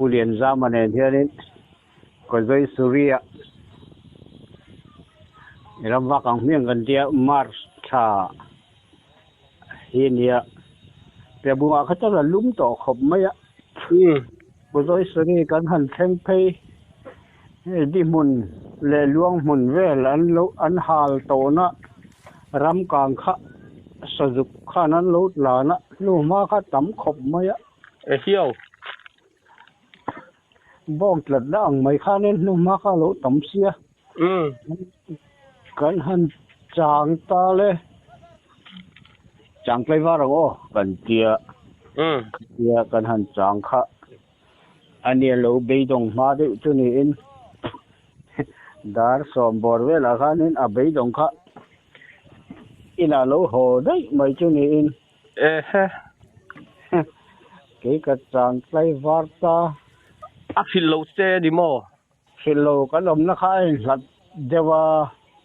Pu Lianzama nen hianin Kazawisuri-ah ram vak ang hmiang kan tia March thla hi a nia. Piahbungah kha chuan a lum tawh khawp mai a. Kazawisuri kan han thleng phei di hmun leh luang hmun vel an lo an hal tawhna ram kang kha sazuk khan an lo tlan a, hnuhma kha tam khawp mai a. Ehiau. Bawng tlatna ang mai khanin hnuhma kha a lo tam sia. Kan han chang ta le. Chang tlai var ang aw kan tia. Tia kan han chang kha a nia lo beidawng hma deuh chu niin dar sawm bawr velah khanin a beidawng kha inah lo haw daih mai chu niin. Ehe. Kei ka chang tlai var ta. A hrilh lo che a ni maw? Hrilh lo kan awmna kha a inhlat deuh a,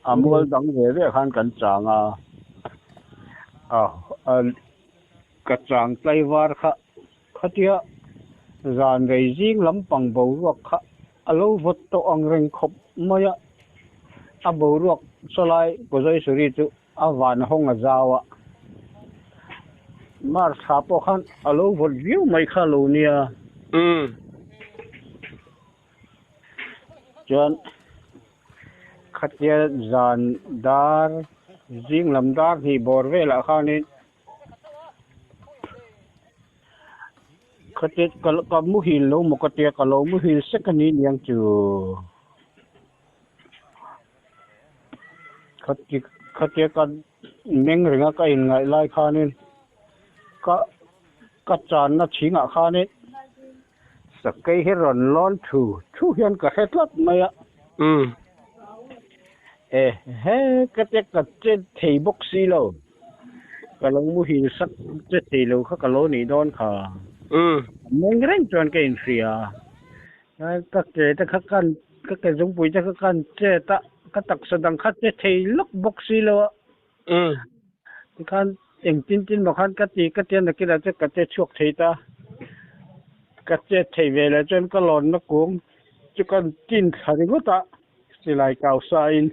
a mual dang ve ve khan kan chang a. A ka chang tlai var kha khatia zan rei zing lampang boruak kha a lo vawt tawh ang reng khawp mai a. A boruak sawlai Kazawisuri chu A van hawng a zau a, March thla pawh khan a lo vawt viau mai kha lo nia. Chuan khatia zan dar zing lam dar hnih bawr velah khanin khatia ka muhil lo maw ka tia ka lo muhil sek a ni niang chu. Khati khatia ka meng ringa ka inngaih lai khanin ka ka channa chhingah khanin sakei hi rawn lawn thu thu hian ka hre tlat mai a. E he ka tia ka che thei bawk si lo, ka lo muhil sak che thei lo kha ka lo nih dawn kha. Meng reng chuan ka inhria. Ka ke te kha kan ka ke zungpui te kha kan chet a, ka taksa dang kha che thei lawk bawk si lo a. Tikhan engtin tin maw khan ka ti ka tia nakinah chuan ka che chhuak thei ta. Ka chet thei ve leh chuan ka lawnna kung chu ka tin thla ringawt a, silai kau sa in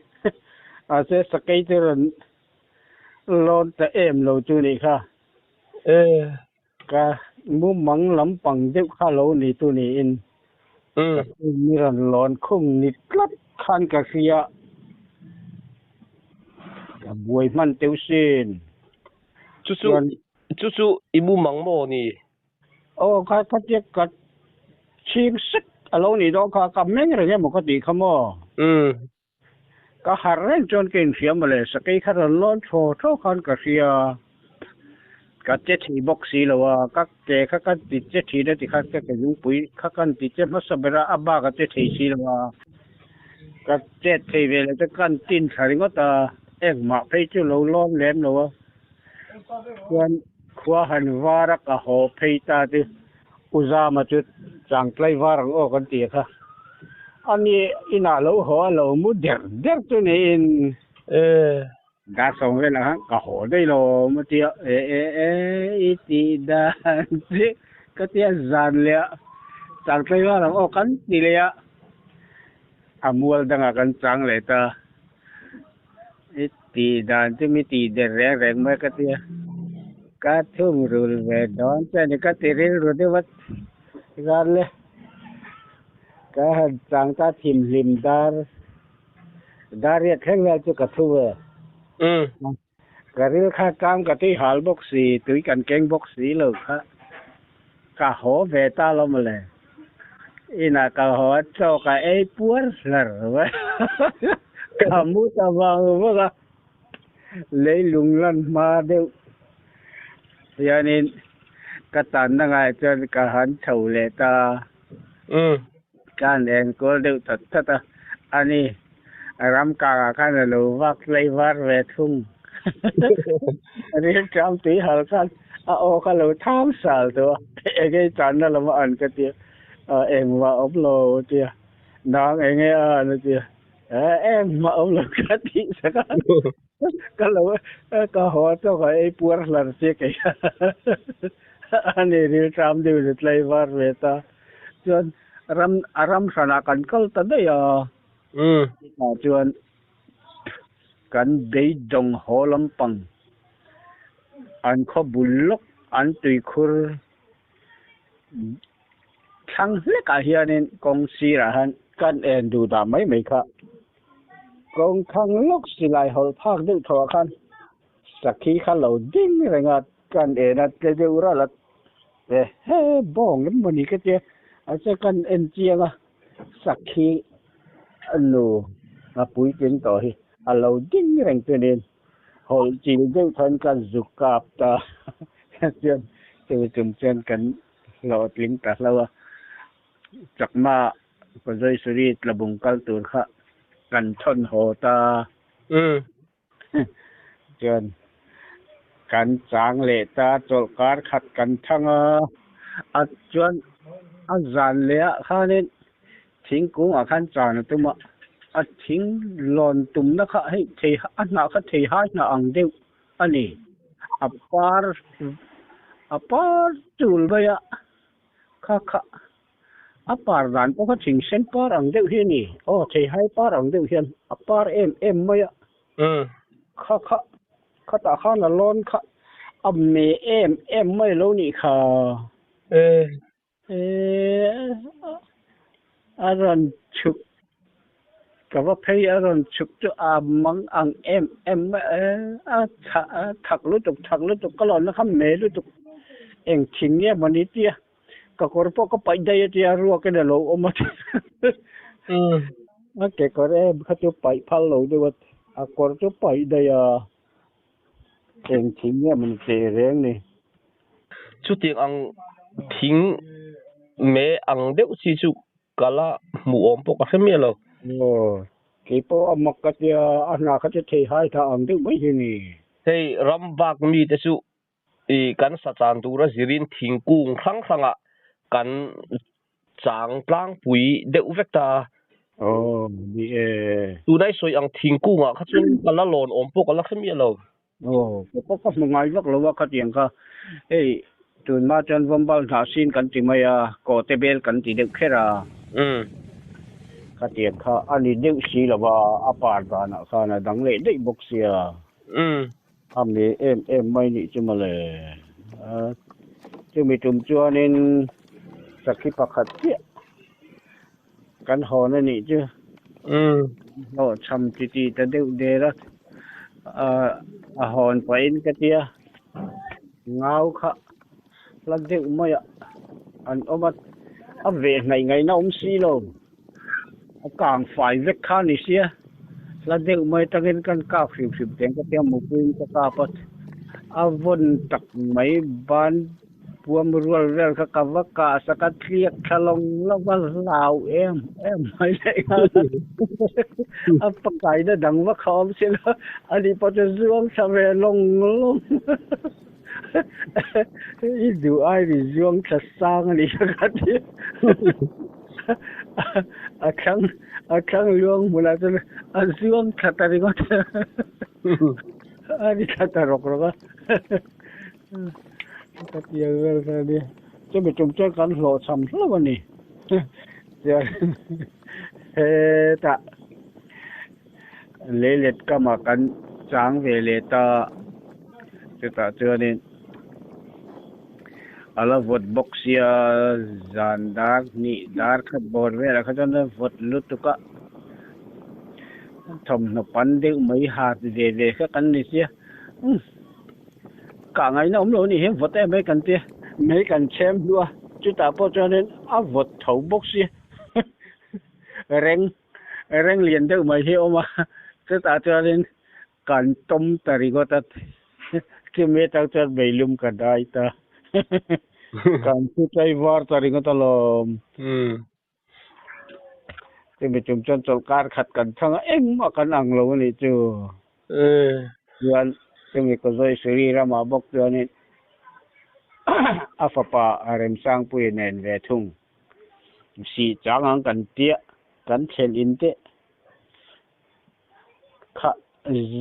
mahse sakei te rawn lawn ta em lo chu nih kha. Ka mumang lampang deuh kha lo ni tu niin ka ni rawn lawn khung ni tlat khan ka hria. Ka buai hman teuh sin. Chu chu chu chu i mumang maw ni? Aw kha khatia ka chhing sek a lo nih dawn kha ka meng reng emaw ka tih kha maw? Ka harh reng chuan ka inhria mawle, sakei kha rawn lawn thaw thaw khan ka hria. Ka che thei bawk si lo a, ka ke kha ka ti che thin a tikhan ka ke zungpui kha kan ti che hmasa ber a, a bak a che thei si lo a. Ka chet thei ve leh chu kan tin thla ringawt a, engmah phei chu lo lawn lem lo a. Chuan khua han var a ka haw phei ta chu U Zama chu changtlai var ang aw kan ti a kha. Ani inah lo haw a lo mu der der chu niin. Dar sawm velah khan ka haw daih lo awm a tia e e e i tih dan chu ka tia zan leh a changtlai var ang aw kan ti leh a, a mual dangah kan chang leh ta. I tih dan chu mi tih der reng reng mai ka tia. Ka thum rul ve dawn che a ni ka ti rilru deuh a tikhan le ka han chang ta thimhlim dar dar riat thleng vel chu ka thu ve. Ka ril kha tlâng ka tui hâl bawk si, tui kan keng bawk si lo kha ka haw ve ta lo mawle. Inah ka haw a, chaw ka ei puar hlar mai a, ka mu ta vang vang a, leilung lan hma deuh hianin ka tanna ngaiah chuan ka han chho leh ta a. Ka han enkawl deuh that that a, ani ram kangah khan a lo vak tlai var ve thung. Ril ṭam tui hal khan a aw kha lo tham sal tawh a, enge i channa lam a an ka tia, engmah awm lo a tia, nang enge a an a tia, engmah awm lo ka tih sak a, ka lo ka haw tawk a ei puar hlar che kei ani ril ṭam deuh in a tlai var ve ta. Chuan ram a ram hranah kan kal ta daih a. Chutah chuan kan beidawng haw lampang an khaw bul lawk an tuikhur thlang hlekah hianin kawng sirah hian kan en duh dah mai mai kha. Kawng thlang lawk silai hawlh phak deuh thaw ah khan sakhi kha lo ding reng a, kan en a tle deuh ralh a, ehe bawng em mawni ka tia, mahse kan en chiang a, sakhi nu a puitling tawh hi a lo ding reng chuanin hawlh chil deuh khan ka zu kap ta chuan chumi chung chuan kan hlawhtling ta hlauh a, chakma Kazawisuri tlabung kal tur kha kan thawn haw ta. Chuan kan chang leh ta chawlhkar khat kan thang a, a chuan a zan leh ah khanin thingkung ah khan chan a tum a, a thing lawn tumna kha hei thei a hnah kha thei hai hnah ang deuh a ni, a par a par chul mai a, kha kha A par dan pawh kha thing sen par ang deuh hi a ni. Aw, theihai par ang deuh hian a par em em mai a. Kha kha, khatah khan a lawn kha a me em em mai lo nih kha. E, a rawn chhuk, ka va phei a rawn chhuk chu a mang ang em em mai a, a thak lutuk thak lutuk ka lawnna kha me lutuk eng thing nge maw ni tia. Ka kawr pawh ka paih daih a tia ruak in a lo awm a ti. A kekawr em kha chu paih phal lo deuh a, a kawr chu paih daih a, eng thing nge maw ni teh reng ni. Chutiang ang thing me ang deuh chi chu ka la hmuh awm pawh ka hre miah lo. Aw, kei pawh a mak ka tia, a hna kha chu thei hai tha ang deuh mai hi ni. Hei ram vak mite chu I kan sa chan tura zirin thingkung hrang hrangah kan chang tlangpui deuh vek ta a. Aw, ni e. Tunai sawi ang thingkungah kha chuan ka la lawn awm pawh ka la hre miah lo. Aw, ka pawh ka hmu ngai vak lo a khatiang kha. Hei, tunhma chuan Vawmbal hnah sin kan ti mai a, kawhte bel kan ti deuh kher a. Khatiang kha a ni deuh si lo va, a par danah khan a dang leh daih bawk sia. A mi em em mai nih chu mawle. Chumi tum chuanin sakhi pakhat chiah kan hawn a nih chu. Hlawhchham titi ta deuh der a, a hawn pahin ka tia ngau kha hla deuh mai a an awm a, a veh hnaih ngaihna awm si lo. A kang fai vek kha a ni sia, hla deuh mai atangin kan kap hrim hrim teng ka tia mupuiin ka kap a, a vawn tak mai ban puam rual vel kha ka va kah sak a, thliak thla lawng lawng a hlau em em mai leh nghal a, a pakaina dang vak kha awm si lo, ani pawh chu zuang thla ve lawng lawng i duh ai mi zuang thla sang a ni kha ka ti. A thlang a thlang luang hmunah chuan a zuang thla ta ringawt a ri thla ta rawk rawk a ka ti ang vel kha a nia chumi tum chuan kan hlawhchham hlauh a ni chuan hetah leilet kamah kan chang ve leh ta chutah chuanin. A la vawt bawk sia zan dar hnih dar khat bawr velah kha chuan a vawt lutuk a, thawmhnaw pan deuh mai hat ve ve kha kan ni sia, umm kah ngaihna awm lo a nih hi vawt em mai kan tia, mei kan chhem hluah a, chutah pawh chuanin a vawt tho bawk sia reng reng lian deuh mai hi a awm a, chutah chuanin Kan tawm ta ringawt a, chumi atang chuan meilum ka dai ta. Kan thu chai var ta ringawt alawm. Chumi chung chuan chawlhkar khat kan thang a, engmah kan ang lo a nih chu. Chuan chumi Kazawisuri ramah bawk chuanin a fapa Remsangpuia nen ve thung sih chang ang kan tia, kan thlen in teh. Kha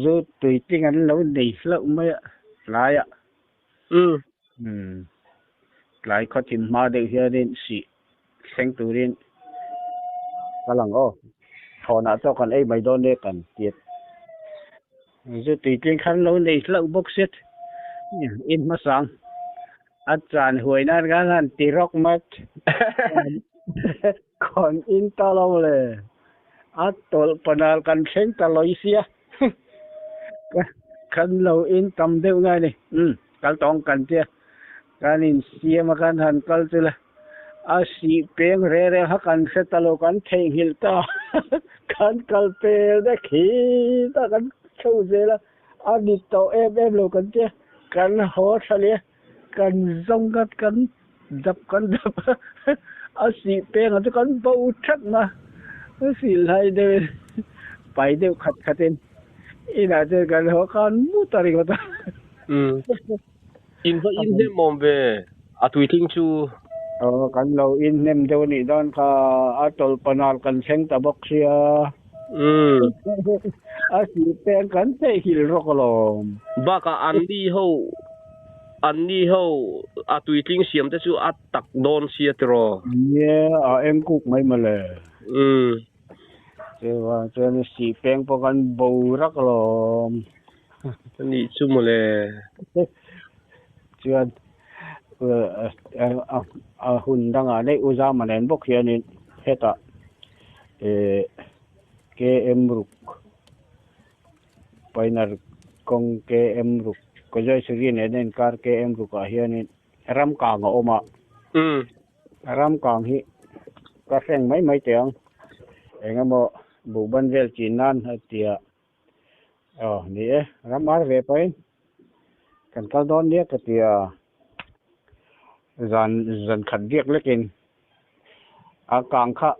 zu tui tling an lo nei hlauh mai a tlaiah. Tlai khaw thim hma deuh hianin sih Thleng turin kal ang aw. Thawnah chaw kan ei mai dawn e kan ti. Zu tuitling khan lo nei hlauh bawk set. In hmasang a chan huai nan khan han ti rawk mat. Khawn in ta lo le. A tawlh panal kan thleng ta lawi sia. Kan lo in tam deuh ngai ni. Umm kal tawng kan tia. Kan insiam a kan han kal chu le. A sih peng reng reng kha kan hre ta lo, kan theihnghilh ta. Kan kal pel dek hi ta kan chho zel a, a ni tawh em em lo kan tia. Kan haw tha leh a, kan zawng kha kan dap kan dap a, a sih peng ah chu kan bo that na. A sih lai deuhin pai deuh khat khatin inah chuan kan haw khan mu ta ringawt a. In va inhnem awm ve a tuitling chu. Aw kan lo inhnem deuh anih dawn kha a tawlh panal kan thleng ta bawk sia. Umm. A sih peng kan theihhilh rawk alawm. Bakah an ni ho an ni ho a tuitling siam te chu a tak dawn sia tiraw. Nia a eng kuk mai mawle. Umm. Chuvang chuan sih peng pawh kan bo rak alawm. Anih chu mawle. Chuan a hun dangah daih U Zama nen bawk hianin hetah KM ruk Pioneer kawng KM ruk Kazawisari nen a inkar KM rukah hianin ramkang a awm a. Ramkang hi ka hreng mai mai teh ang. Engemaw buhban vel chin nan a ti a. Aw ni e, ram ar ve pahin kan kal dawn nia ka ti a, zan zan khat biak lekin a kang kha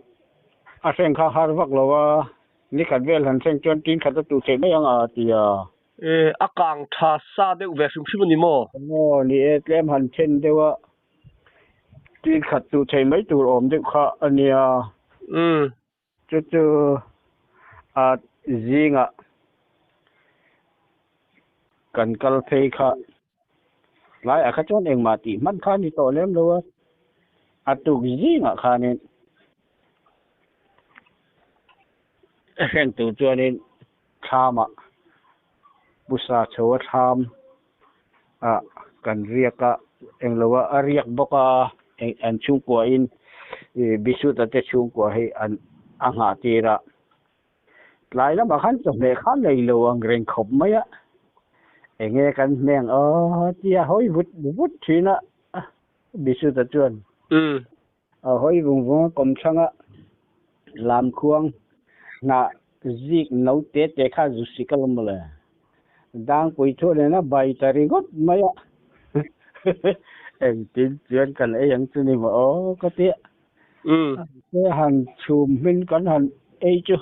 a hreng kha har vak lo a, ni khat vel han thleng chuan tin khat a tuh theih mai ang a ti a. E, a kang tha sa deuh ve hrim hrim a ni maw? Aw ni e, tlem han then deuh a, tin khat tuh theih mai tur awm deuh kha a nia. Umm. Chu chu a zingah kan kal phei kha tlaiah kha chuan engmah tih hman kha a ni tawh lem lo a, a tuk zingah khanin hreng tur chuanin thlamah pusa chho a thlam ah kan riak a englo a a riak bawk a an chhungkua in ih Bisuta te chhungkua hi an a nghah tir a tlai lamah khan chawhmeh kha nei lo ang reng khawp mai a enge kan hmeng aw tia hawi vut vut thin a Bisuta chuan a hawi vung vung a kawmthlang a lamkhuang hnah Zik no te te kha zu sik a lo mawle. Dangpui thu nena bai ta ringawt mai a. Engtin chuan kan ei ang chu ni maw aw ka ti a. Te han chhum hmin kan han ei chu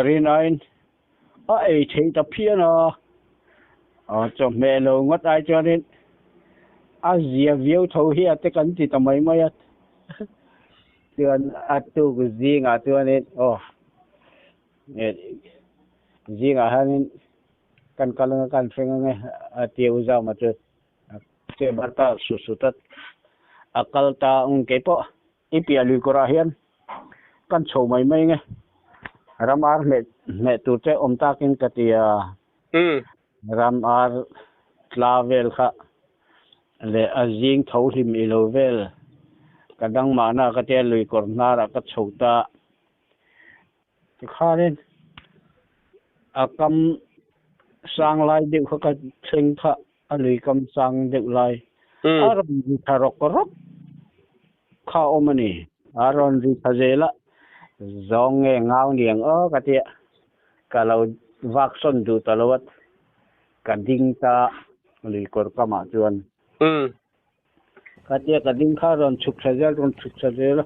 rinain a ei thei ta phian a. Chawhmeh lo ngawt ai chuanin a zia viau tho hi a te kan ti ta mai mai a. Chuan a tuk zingah chuanin aw zingah hianin kan kal anga kan hreng ange a ti a u Zama chu che bar ta sut sut a a kal ta ang keipawh i piah lui kawrah hian kan chho mai mai nge ram ar hmeh hmeh tur che awm takin ka ti a ram ar tla vel kha leh a zing tho hlim i lo vel ka dang mahna ka tia lui kawr hnarah ka chho ta tikhanin a kam sang lai deuh kha ka thleng kha a lui kam sang deuh lai a rawn ri tha rawk rawk kha a awm a ni a rawn ri tha zel a zawng nge ngau niang aw ka tia ka lo vak sawn duh ta lo a. Ka ding ta lui kawr kamah chuan. Khatia ka ding kha rawn chhuk thla zel, rawn chhuk thla zel a,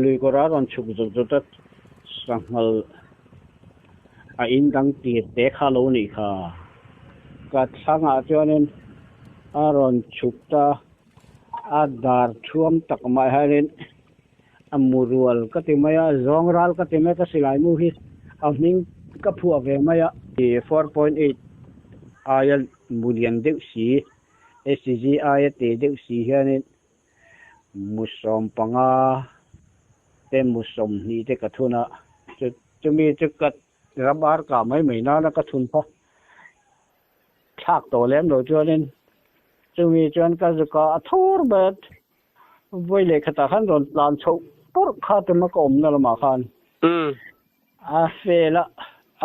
lui kawrah rawn chhuk zut zut a, sanghal a in dang tir te kha lo nih kha. Ka thlangah chuanin a rawn chhuk ta, a dar thuam tak mai hianin a mu rual ka ti mai a, zawng ral ka ti mai a, ka silai mu hi a hming ka phuah ve mai a. 4.8 aia mu lian deuh si, SCG aia te deuh si hianin mu sawm panga te mu 20 te ka thun a, chumi chu ka ram ar kah mai mai nana ka thun pha thlak tawh lem lo chuanin chumi chuan ka zuka a thur mai a, vawi leh khatah khan rawn tlan chhoh pawrh kha tuma ka awmna lamah khan a fel a,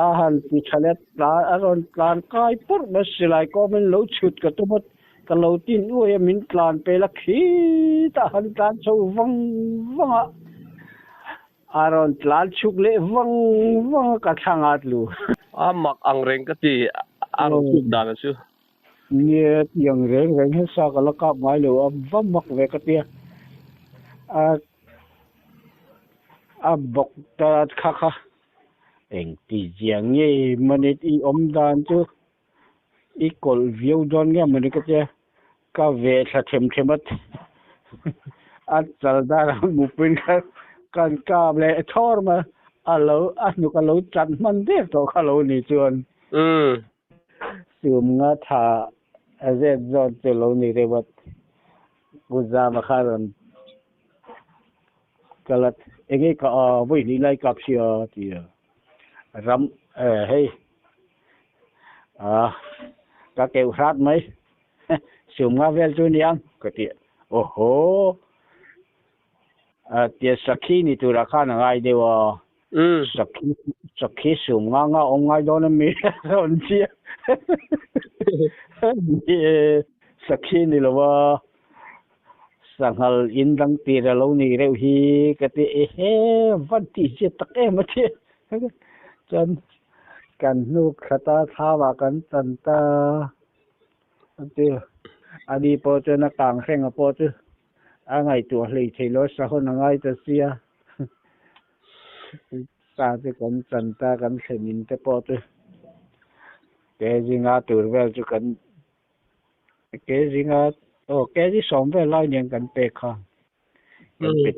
a han ti tha leh tlan a rawn tlan kai pawrh mai silai kawmin lo chhut ka tum a, ka lo tin uai a min tlan pel a khitah han tlan chho vang vang a, a rawn tlan chhuk leh vang vang a ka thlang a tlu. A mak ang reng ka ti a rawn chhuk dan a chu. Nia tiang reng reng hian sa ka la kap ngai lo a, va mak ve ka tia a. A bawk ta kha kha engti zia nge mawni i awm dan chu i kawlh viau dawn nge mawni ka tia ka ve thla them them a a chal dar a mupin kha kan kap leh thawr mai a lo a hnuk a lo chat hman der tawh kha lo ni chuan sum nga tha a zet zawt chu lo ni reuh a Pu Zama kha rawn Kalat enge ka a vawi hnih lai kap sia ti a ram eh hei a ka keuh hrat mai sum nga vel chu ni ang ka ti aw haw a tia sakhi ni turah khan a ngai deuh a sakhi sakhi sum nga nga awm ngai dawn a mi rawn tia sakhi ni lo a. Sanghal in dang tir a lo nih reuh hi ka ti ehe van tih zia tak em a ti chuan kan hnuk thla ta thlamah kan chan ta a ti ani pawh chuan a kang hreng a pawh chu a ngaihtuah hlei thei lo sahun a ngai ta sia sa chu kan chan ta kan thlen in te pawh chu ke zinga tur vel chu kan Ke zinga aw kg 10 vel lai nen kan pek kha kan pe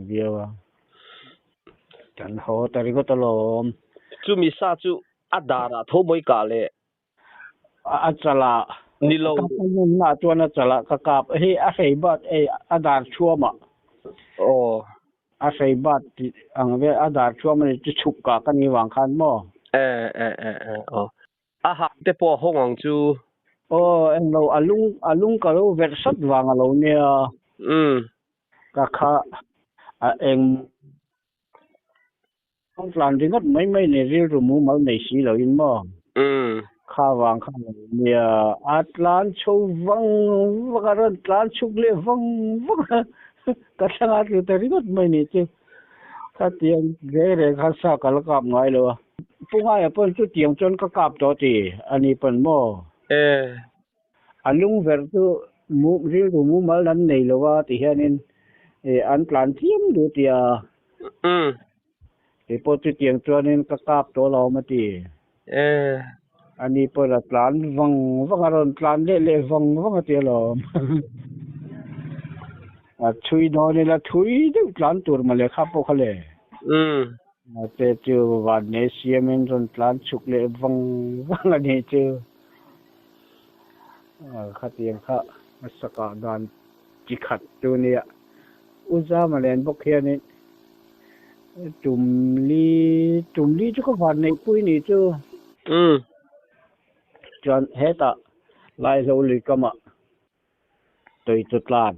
viau a kan haw ta ringawt alawm. Chumi sa chu a darah tho mawi kah leh. A chalah ni lo. Ka nunna chuan a chalah ka kap hei a hrei bat ei a dar chhuamah. Aw. A hrei bat tih ang vel a dar chhuam a ni chu chhuk kah ka ni vang khan maw. E e e e aw. A hak te pawh a hawng ang chu. Aw englo a lung a lung ka lo verh sat vang a lo nia. Umm. Ka kha a eng tlan ringawt mai mai nei rilru mumal nei si lo in maw. Umm. Kha vang kha lo nia a tlan chho vang vang a rawn tlan chhuk leh vang vang a ka thlang a tlu ta ringawt mai ni chu. Khatiang reng reng khan sa ka la kap ngai lo a. Pu Ngaia pawn chutiang chuan ka kap tawh ti a ni pawn maw? E. A lung verh chu mu rilru mumal an nei lo a ti hianin an tlan chiam duh ti a. Umm. Kei pawh chutiang chuanin ka kap tawh lo awm a ti. E. A ni pawn a tlan vang vang a rawn tlan leh leh vang vang a ti alawm. A thui dawn ila thui deuh tlan tur mawle kha pawh kha le. Umm. Mahse chu vanne siamin rawn tlan chhuk leh vang vang a nih chu. Khatiang kha hmasa kah dan chi khat chu nia. U Zama len bawk hianin tum li tum li chu ka van neihpui nih chu. Umm. Chuan hetah Laihlo lui kamah Tui chu tlan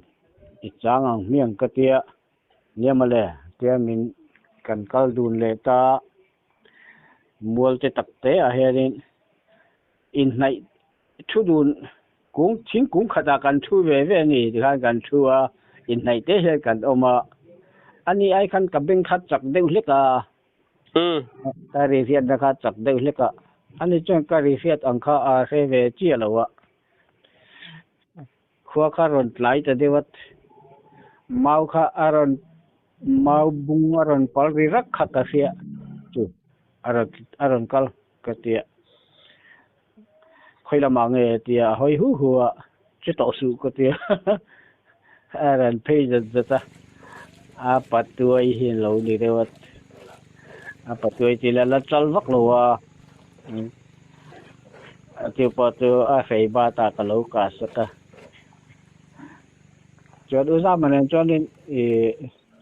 i chang ang hmiang ka tia, nia mawle tia min kan kal dun leh ta mual te tak te ah hianin inhnaih thu dun kung thingkung khatah kan thu ve ve a ni tikhan kan thu a, inhnaih te hian kan awm a, ani ai khan ka beng kha chak deuh hlek a. Ka ri hriatna kha chak deuh hlek a, ani chuan ka ri hriat ang kha a hre ve chiah lo a. Khua kha rawn tlai ta deuh a, mau kha a rawn mau bung a rawn pal ri rak kha ka hria chu a rawn a rawn kal ka ti a, khawi lamah nge ti a hawi hu hu a, chu tawh suh ka ti a, a rawn phei zat zat a, a patuai hi a lo ni deuh a, a patuai chu la chal vak lo a. A chu pawh chu a hrei bat ah ka lo kah sak a. Chuan u Zama nen chuanin ih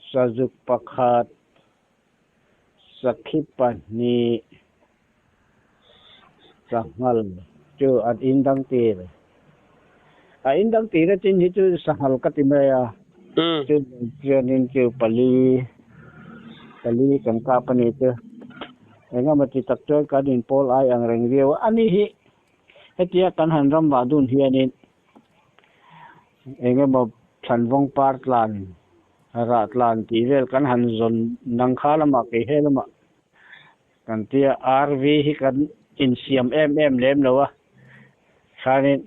Sazuk pakhat, sakhi pahnih, sanghal chu an indang tir. A indang tir a chin hi chu sanghal ka ti mai a. Chu chuanin chu pali, pali kan kap a ni chu. Engemaw ti tak chuan kan inpawl ai ang reng viau a. Ani hi hetia kan han ram vah dun hianin engemaw thlanvawng par tlan, rah tlan tih vel kan han zawn nang kha lamah kei he lamah kan tia RV hi kan insiam em em lem lo a, khanin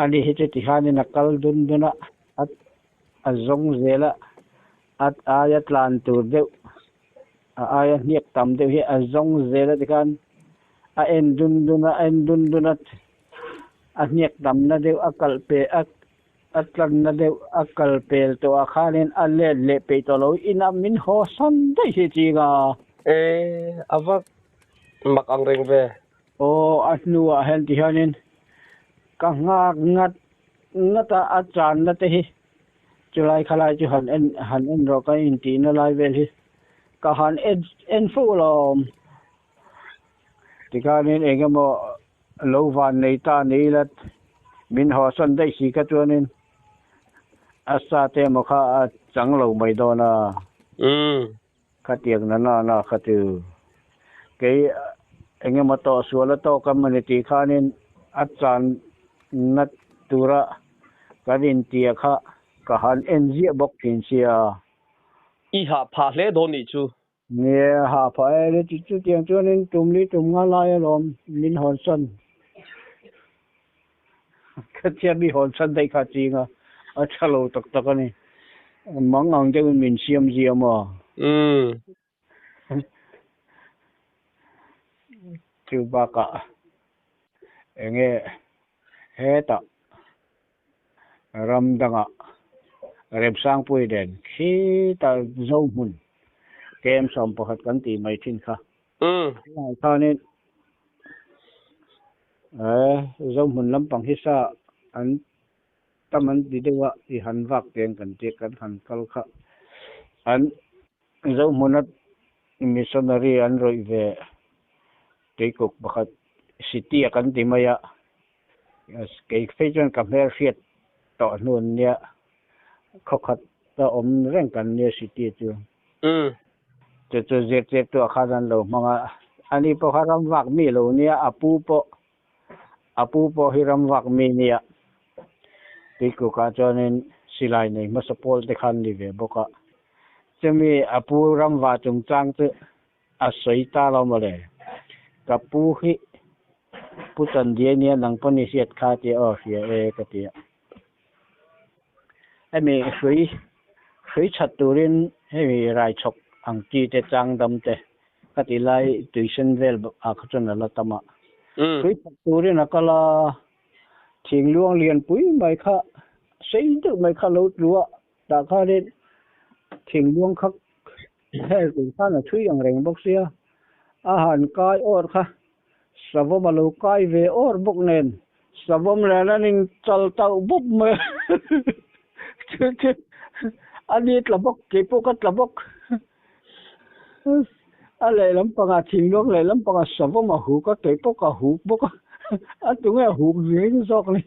ani hi chu tikhanin a kal dun dun a, a zawng zel a, a aia tlan tur deuh a aia hniak tam deuh hi a zawng zel a tikhan a en dun dun a, a en dun dun a, a hniak tamna deuh a kalh pe a a tlanna deuh a kal pel tawh ah khanin a let leh peih tawh lo inah min haw san daih hi ching a. E, a va mak ang reng ve. Aw, a hnuah hian ti hianin ka nghak ngat ngat a, a channa te hi chulai khalai chu han en han en rawh ka intihna lai vel hi ka han en en fo alawm. Tikhanin engemaw lo van nei ta ni ila min haw san daih si kha chuanin a sa te emaw kha a chang lo mai dawn a. Khatiang na na na kha chu kei engemaw tawh sual a tawk a mawni tih khanin a chan na tura kan intia kha ka han en ziah bawk thin sia. I hah phah hle dawn nih chu. Nia, hah phah e le ti chutiang chuanin tum li tum nga lai alawm min hawn san. Ka thiam i hawn san daih kha ching a, a tha lo tak tak a ni. Mang ang deuhin min siam ziam a. Umm. Chu bakah enge hetah ram dangah Remsangpui nen khitah Zohmun kem 11 kan tih mai thin kha. Tunah khanin Zohmun lampang hi sa an tam an ti deuh a, i han vak teng kan tih kan han kal kha. An Zohmuna missionary an rawih ve tuikuk pakhat city a kan ti mai a, Kei phei chuan ka hmel hriat tawh hnu an nia, khawkhat a awm reng kan nia city chu. Chu chu zirtirtu ah khan an lo hmang a, ani pawh kha ram vak mi lo nia, a pu pawh a pu pawh hi ram vak mi nia. Tuikukah chuanin silai nei hmasa pawl te khan ni ve bawk a, chumi a pu ram vah chungchang chu A sawi ta lo mawle. Ka pu hi Pu Chandiai nia nang pawn i hriat kha tia aw hria e ka ti a. Hemi hrui hrui that turin hemi raichhawk ang chi te chang dam te ka ti lai tuisen vel ah kha chuan a la tam a. Hrui that turin a kal a, thingluang lianpui mai kha sei deuh mai kha lo tlu a, tah khanin thingluang kha Hel tih khan a chhui ang reng bawk sia, a han kai awr kha savawm a lo kai ve awr bawk nen, savawm nen an in chal tauh bawp mai a, chu chu a ni tla bawk, kei pawh ka tla bawk, a lehlam pangah thinluang lehlam pangah savawm a huk a, kei pawh ka huk bawk a, a tunge a huk ring zawk ni.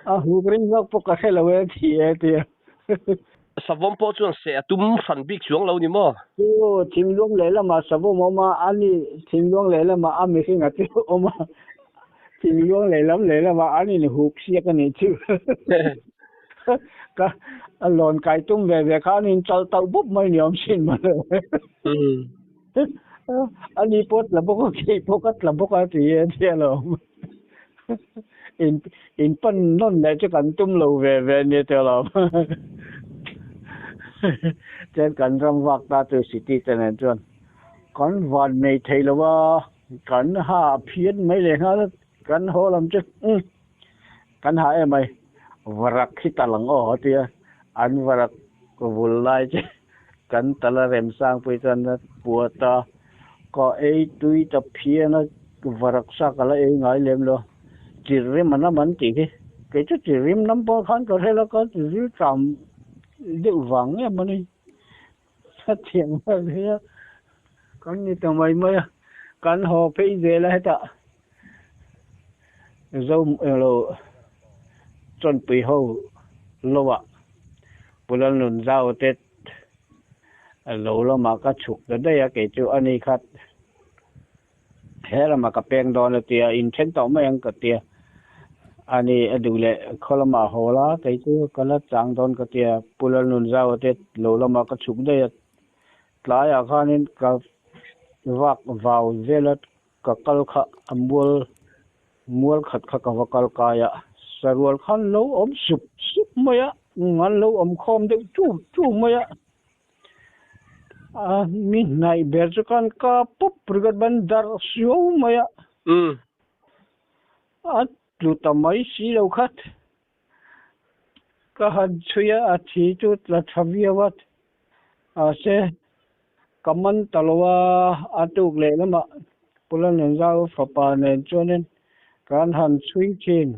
A huk ring zawk pawh ka hre lo e ti e tia. Savawm pawh chuan seh a tum hran bik chuang lo ni maw? Chu thinluang lehlamah savawm a awm a, a ni thinluang lehlamah a mihring a chu awm a, thinluang lehlam lehlamah an inhuk siak a nih chu. Ka a lawn kai tum ve ve kha an inchal tauh bawp mai ni awm sin mawle. A ni pawh a tla bawk a, kei pawh ka tla bawk a ti e tia lo. In in pan nawn leh chu kan tum lo ve ve nia teh lo. Chuan kan ram vak ta chu city te nen chuan kan van nei thei lo a, kan ha phian mai leh nghal a, kan haw lam chu umm kan ha em mai, varak hi tal ang aw tia an varak vul lai chu kan tal a remsangpui chuan a puat a. Ka ei tui ta phian a, varak sa ka la ei ngai lem lo. Chi rim a nam an tih hi. Kei chu chi rim nam pawh khan ka hre lo, ka zil tlam deuh vang nge mawni hetiang vel hi a kan ni ta mai mai a, kan haw phei zel a hetah zo elo chawnpui ho lovah Pulalnun zau te lo lamah ka chhuk ta daih a kei chu ani khat. He lamah ka peng dawn a tia, inthen tawh mai ang ka tia. Ani a duh leh khaw lamah haw la, kei chu ka la chang dawn ka tia. Pu Lalnunzaua te lo lamah ka chhuk daih a, tlaiah khanin ka vak vau vel a, ka kal kha a mual mual khat kha ka va kal kai a, sarual khan lo awm sup sup mai a, an lo awm khawm deuh chu chu mai a. A mi hnaih ber chu khan ka pawp ringawt ban darh suau mai a. A tlu ta mai si lo khat. Ka han chhui a, a thi chu tla tha viau a. Mahse ka man ta lo a, a tuk leh lamah Pulanenzau fapa nen chuanin kan han chhui thin.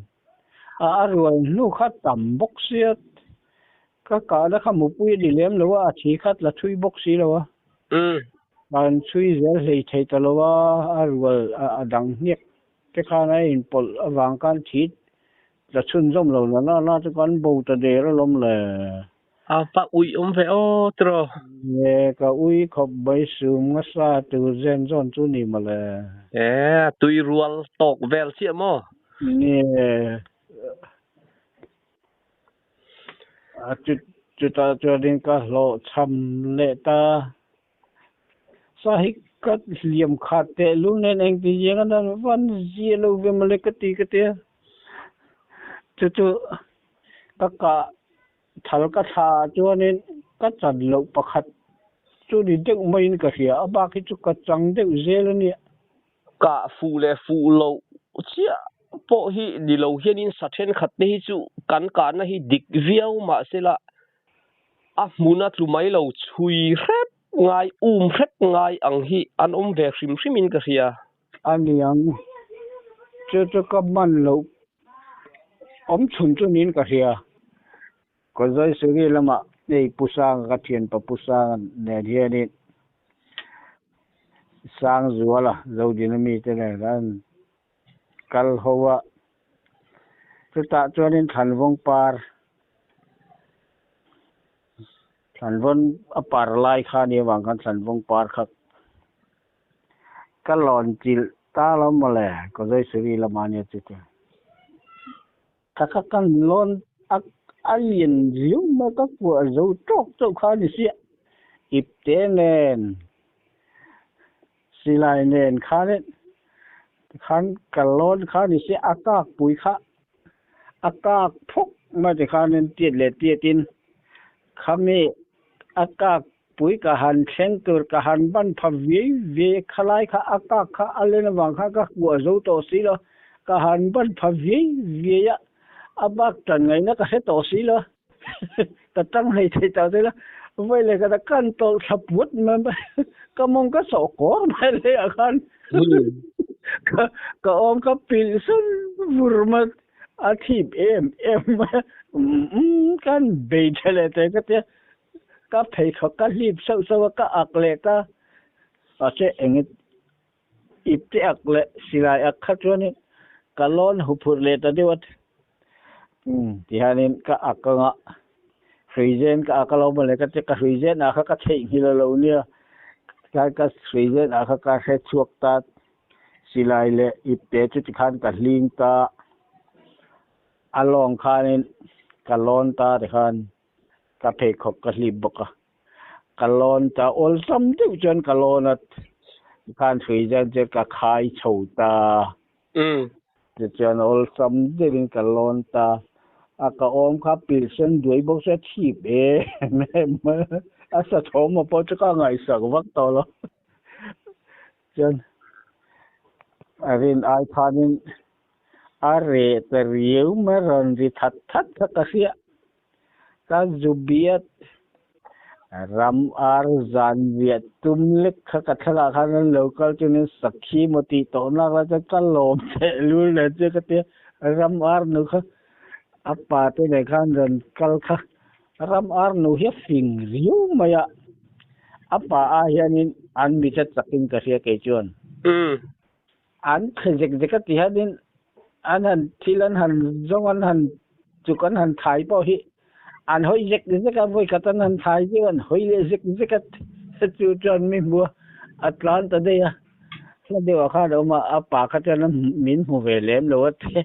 A rual hnu kha tam bawk sia. Ka kahna kha mupui a ni lem lo a, a thi khat la thui bawk si lo a. Kan chhui zel hlei thei ta lo a, a rual a dang hniak te khan a inpawlh avang khan thi la chhunzawm lo na na na chu kan bo ta der alawm le. A va ui awm ve aw tiraw. Nge ka ui khawp mai sum ngasa tur zen zawn chu ni mawle. E tui rual tawk vel chiah maw? Nge A chutah chuanin ka hlawhchham leh ta. Sa hi ka hliam khat tehlul nen engti ziang a dan van zia lo ve mawle ka ti ka tia. Chu chu ka kah thal ka thla ah chuanin ka chan loh pakhat chu ni deuh maiin ka hria. A bak hi chu ka chang deuh zel a nia. Kah fuh leh fuh loh chiah pawh hi ni lo hianin sa thenkhat te hi chu kan kahna hi dik viau mahsela a hmuna tlu mai lo chhui hrep ngai, um hrep ngai ang hi an awm ve hrim hrimin ka hria. A niang, chu chu ka man loh awm chhun chu niin ka hria. Kawzawisuri lamah hei Pu Sanga ka thianpa Pu Sanga nen hianin Sangzuala Zodina mite nen an kal ho a, chutah chuanin Thlanvawng par Thlanvawn a par lai kha a nih avang khan Thlanvawng par kha Ka lawn chilh ta lo mawle Kawzawisuri lamah ania chu chu. Ka kha kan lawn a a lian riau mai ka kuah zo tawk chauh kha a ni sia. Ipte nen silai nen khan khan ka lawn kha a ni sia a kak pui kha a kak phawk mai ti khanin tiat leh tiatin khami a kak pui ka han thleng tur ka han ban pha viai viai khalai kha a kak kha a len avang khan ka kuah zo tawh si lo ka han ban pha viai viai a a bak tan ngaihna ka hre tawh si lo ka tang hlei thei tawh si lo vawi leh khat a kan tawlh thla puat mai ka mawng ka sawh kawr mai leh ah khan ka ka awm ka pilh sun vur mai a thip em em mai a umm kan bei tha leh teh ka tia. Ka pheikhawk ka hlip sauh sauh a, ka ak leh ta. Mahse eng ip te ak leh silai ak kha chuanin ka lawn huphurh leh ta deuh a. Umm tihianin ka ak anga hruizen ka ak a lo mawle ka ti, ka hruizen ah kha ka theihnghilh a lo nia. Tikhan ka hruizen ah kha ka hre chhuak ta, silai leh ip te chu tikhan ka hling ta. A lawng khanin ka lawn ta tikhan. Ka pheikhawk ka hlip bawk a, ka lawn ta awlsam deuh chuan ka lawn a, tikhan hrui zan chu ka khai chho ta, tichuan awlsam deuhin ka lawn ta a, ka awm kha pilh sen duai bawk se a thip em em a, a sa thawm pawh chu ka ngaihsak vak tawh lo, chuan a rin ai khanin a reh ta riau mai a rawn ri that that kha ka hria. Ka zu biat ram ar zan riah tum lek kha ka thlalak khan an lo kal chuanin sakhi maw tih tawh nak lai chuan ka lawm teh lul nen chu ka tia ram ar nu kha a pa te nen khan rawn kal kha. Ram ar nu hi a fing riau mai a, a pa ah hianin an mit a chakin ka hria kei chuan. An thli zek zek a ti hianin an han thil an han zawng an han chuk an han thai pawh hi an hawi zek zek a, vawi khat an han thai zeuh an hawi leh zek zek a, chu chuan mi hmu a, a tlan ta daih a, hla deuhah khan a awm a, a pa kha chuan min hmu ve lem lo a te.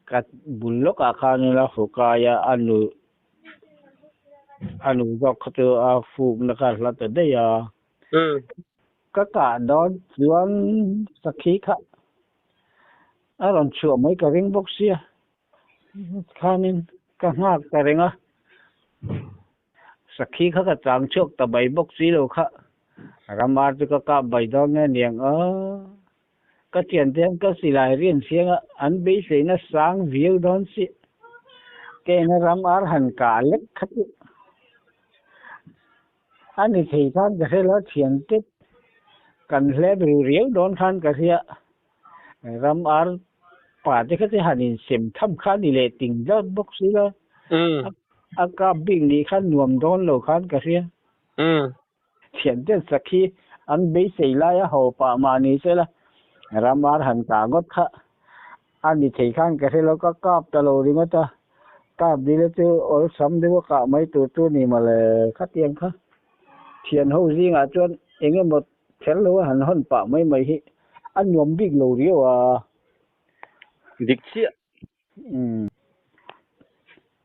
Ka bul lawkah khan ila hukai a, a nu a nu zawk kha chu a fukna kha a hla ta daih a. Ka kah dawn chuan sakhi kha a rawn chhuah mai ka ring bawk sia, khanin ka nghak ta reng a. Sakhi kha ka chang chhuak ta mai bawk si lo kha, ramar chu ka kap mai dawn nge niang a. Ka thiante hian ka silai rian siang a, an beiseina sang viau dawn si. Kena ram ar han kah lek kha chu a ni thei khan ka hre lo, thiante kan hlep ru riau dawn khan ka hria. Ram ar pa te kha chu han insem tham kha a ni leh ting dawn bawk si lo. A kap bik nih khan nuam dawn lo khan ka hria. Thiante sakhi an beisei laia ho pah mah ni se la, ramar han kah ngawt kha a ni thei khan ka hre lo, ka kap ta lo ringawt a, kap dila chu awlsam deuha kah mai tur chu ni mawle khatiang kha. Thian ho zingah chuan eng emaw kher lo a han hawn pah mai mai hi a nuam bik lo riau a. Dik chiah. Umm.